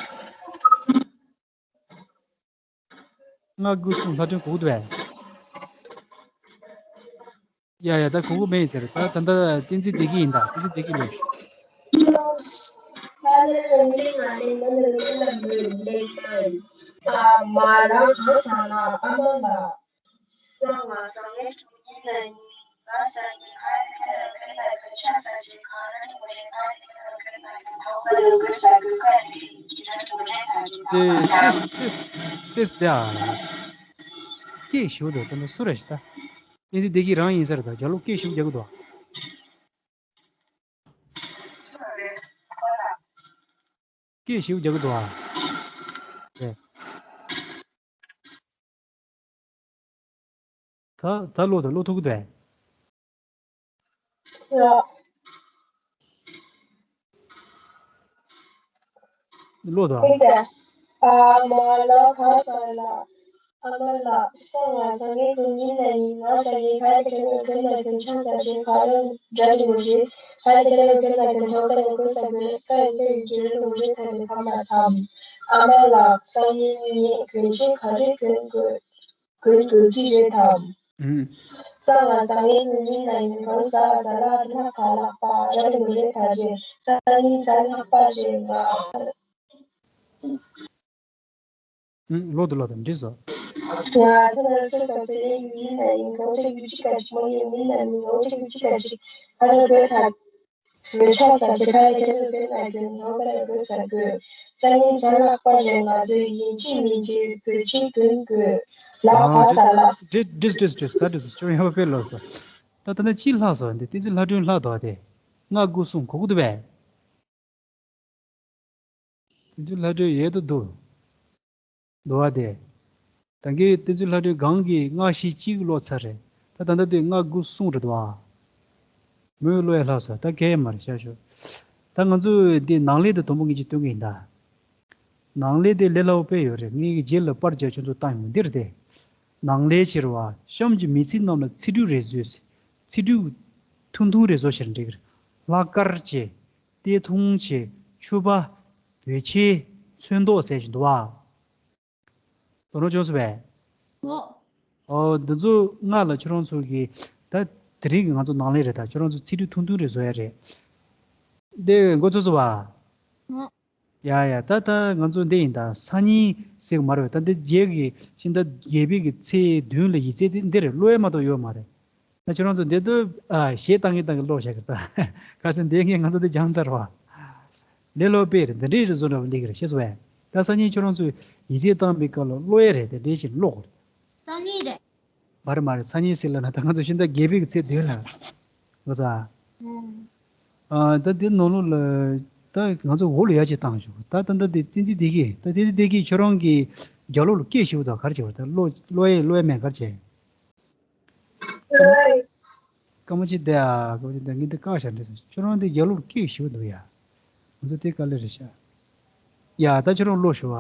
ལྔ་དགུ་གསུམ་ལྷ་སྒྲོན་གོ་གི་འདུག་བས། ཡ་ཡ། ད་གོ་གི་མེད་ཟེར། ད་ད་ལྟ་བསྟན་འཛིན་བདེ་སྐྱིད་ཡིན་ད། བསྟན་འཛིན་བདེ་སྐྱིད་ལོས། དེ་ཏིས་ཏིས་ཏིས་དེ་ཨ། སྐད་ཞུ་འདུག་ད་ནི་སུ་རེད་ཤི་ད། བསྟན་འཛིན་བདེ་སྐྱིད་རང་ཡིན་ས་རེད་ད། རྒྱ་ལོ་སྐད་ཞུ་རྒྱག་གི་འདུག་སྐད་ཞུ་རྒྱག་གི་འདུག་ཨ། རེད། ད་ད་ཀློག་དང་ཀློག་ཐུབ་ཀྱི་འདུག་ཨ། ཀློག་དང་། ཨ་མ་ལགས་ག་ས་ལ། ཨ་མ་ལགས་སང་ང་སང་ངའི་དགུན་ཉིན་ན་ཡིན་ང་ས་ངའི་ཁ་ཡ་ཁྱོད་ནས་ཁྱོད་ནས་ཁྱོད་ཆང་ས་ཆེ་ཁ་རོན་འདྲ་དུ་རེད། ཁ་ཡ་ཁྱོད་ནས་ཁྱོད་ནས་ཁྱོད་ཆོག་ཁ་ནས་ཁོ་ས་དགོས་རེད། ཁ་ཡ་ཁྱོད་ཡིན་གྱི་རེད་དུ་རེད་ཐ་དེ་ཁ་མ་ཐམ། ཨ་མ་ལགས་སང་ཉིན་ངས་གོན་ཆེན་ག་རེ་གོན་དགོས། གོན་དགོས་ཀྱི་རེད་དམ། ཨུམ། སང་ང་སང་ངའི་དགུན་ཉིན་ན་ཡིན་གང་ཟ་ཟ་ལ་དེ་ལྷག་ག་ལག་པ་ར་དུ་རེད་ཐ་ཅེ་ས་ནི་ས་ལྷག་པ་རེད་ང་། ཨུམ། ལོ་དུ་ལོ་དང་འདྲིས་སོ། ང་ཚོ་ལ་ཚོ་ས་ཚེ་ལེ་ཡུལ་ཡིན་ན་ཡིན་གང་ཆེ་ཡུལ་གཅིག་ག་གཅིག་མ་ཡིན་མིན་ན་མིན་གང་ཆེ་ཡུལ་གཅིག་ག་གཅིག་ཨ་ར་དགོས་ཐ། མི་ཆ་ས་ཆེ་ཁ་ཡ་ཁྱེད་རུ་དཔེར་ན་རྒྱུན་ནོར་ཁ་ཡ་དགོས་ས་དགོས། ས་ནི་ས་ལྷག་པ་རེད་ང་ཚོའི་ཡིན་གཅིག་མིན་གཅིག་བོད་ཆས་གོན་དགོས། ལག་ག་ས་ལ། འདྲིས་འདྲིས་འདྲིས་འདྲིས་ས་འདྲིས་སོ་ཁྱོད་ཡང་དཔེ་ལོ་སོ། ད་ད་ནི་ཅི་ལྷག་སོ་འདི་བསྟན་འཛིན་ལྷ་སྒྲོན་ལྷག་དོ་དེ། ང་དགུ་གསུམ་གོ་གི་འདུག་པས། བསྟན་འཛིན་ལྷ་སྒྲོན་ཡོད་དོ་འདུག་འདུག་བ་དེ། ད་གིན་བསྟན་འཛིན་ལྷ་སྒྲོན་སྒང་གི་ལྔ་བཞི་གཅིག་ཀློག་ཚར་རེད། ད་ད་ལྟ་དེ་ལྔ་དགུ་གསུམ་རེད་འདུག་བ། མོས་ཀློག་ཡ་ལྷག་སོང་ད་གལ་མ་རེད་ཤག་ཤོག་ད་ང་ཚོས་འདི་ནང་ལས་དེ་དུམ་བུ་ངེད་ཀྱིས་སྟོན་གི་ཡིན་ད། ནང་ལས་དེ་ལས་སླ་བོ་དཔེ་ཡོད་རེད། ངས་རྗེས་ལ་པར་རྒྱག་ཁྱོད་ཚོ་བཏང་ཡོང་འདིར་དེ། ནང་ལས་ཕྱིར་བ་གཤམ་གྱི་མི་ཚིག་རྣམས་ལ་ཚིག་འབྲུ་རེ་བཟོས། ཚིག་འབྲུ་ཐུང་ཐུང་རེ་བཟོ་ཕྱིར་འགྲིག་གི་རེད། ལྷག་དཀར་བྱས། ཏེ་ཐུང་བྱས། ཕྱུ་པ། བོད་ཆས། ཚོན་མདོག་ཟེར་བཞིན་འདུག་བ། དོ་སྣང་བྱུང་སོང་བས། ཨོ། ཨོ་འདི་ཚོ་ལྔ་ལ་ཁྱོད་རང་ཚོ་གིས་ད་ དེ་རིང་གི་ང་ཚོ་ནང་ལས་རེད། ད་ཁྱོད་རང་ཚོ་ཚིག་འབྲུ་ཐུང་ཐུང་རེ་བཟོ་ཡ་རེད། འདི་མགོ་ཚོས་སོང་བ། ཡ་ཡ། ད་ད་ང་ཚོ་འདི་ཡིན། ད་སང་ཉིན་ཟེར་གི་མ་རེད། ད་འདི་རྗེས་ཀྱི་ཕྱི་ཟླ་བརྒྱད་པའི་གི་ཚེས་བདུན་ལ་ཡིག་ཚད་དེ་འདི་རེད། ཀློག་ཡ་མ་གཏོགས་ཡོད་མ་རེད། ད་ཁྱོད་རང་ཚོ་འདི་དུ་ཨ་གཞས་བཏང་གིན་བཏང་གིན་ཀློག་བཞག་གི། ད་ཁ་སང་འདི་ངས་ང་ཚོ་འདི་སྦྱངས་ཚར་བ། འདི་ཀློག་པའི་རེད། འདི་འདྲའི་རེད་བཟོ་འདྲ་བ་ལེགས་རེད། ཤེས་སོང་བས། ད་སང་ཉིན་ཁྱོད་རང་ཚོས་ཡིག་ཚད་བཏང་པའི་སྐབས་ལ་ཀློག་ཡ་རེད། དེ་འདྲའི་ཞིག་ཀློག་དགོས་རེད། སང་ཉིན་རེད། མ་རེད་མ་རེད། སང་ཉིན་ཟེར་ལབ་ན་ད་ང་ཚོ་ཕྱི་ཟླ་བརྒྱད་པའི་གི་ཚེས་བདུན་ལ། ང་ཚོ་ཨ། ཨ་ད་འདི་ནང་ལོགས་ལ་ད་ང་ཚོ་འོག་ལ་ཡར་ཅིག་བཏང་ཞུ། ད་ད་ད་འདི་བསྟན་འཛིན་བདེ་སྐྱིད། ད་བསྟན་འཛིན་བདེ་སྐྱིད་ཁྱོད་རང་གི་རྒྱབ་ལོགས་ལ་སྐད་ཞུ་དང་ག་རེ་བྱེད་པ། ད་ཀློག་ཀློག་ཡས་ཀློག་ཡས་མེད་ག་རེ་བྱེད། སྐར་མ་གཅིག་བསྡད་ཨ། སྐར་མ་གཅིག་བསྡད། ངས་འདི་བཀག་བཞག་འདྲ་ཟེར། ཁྱོད་རང་འདི་རྒྱབ་ལོགས་ལ་སྐད་ཞུ་འདུག་ཡ། ང་ཚོ་དེ་དཀའ་ལས་རེད་ཤག་ཡ་ད་ཁྱོད་རང་ཀློག་ཞུ་ཨ།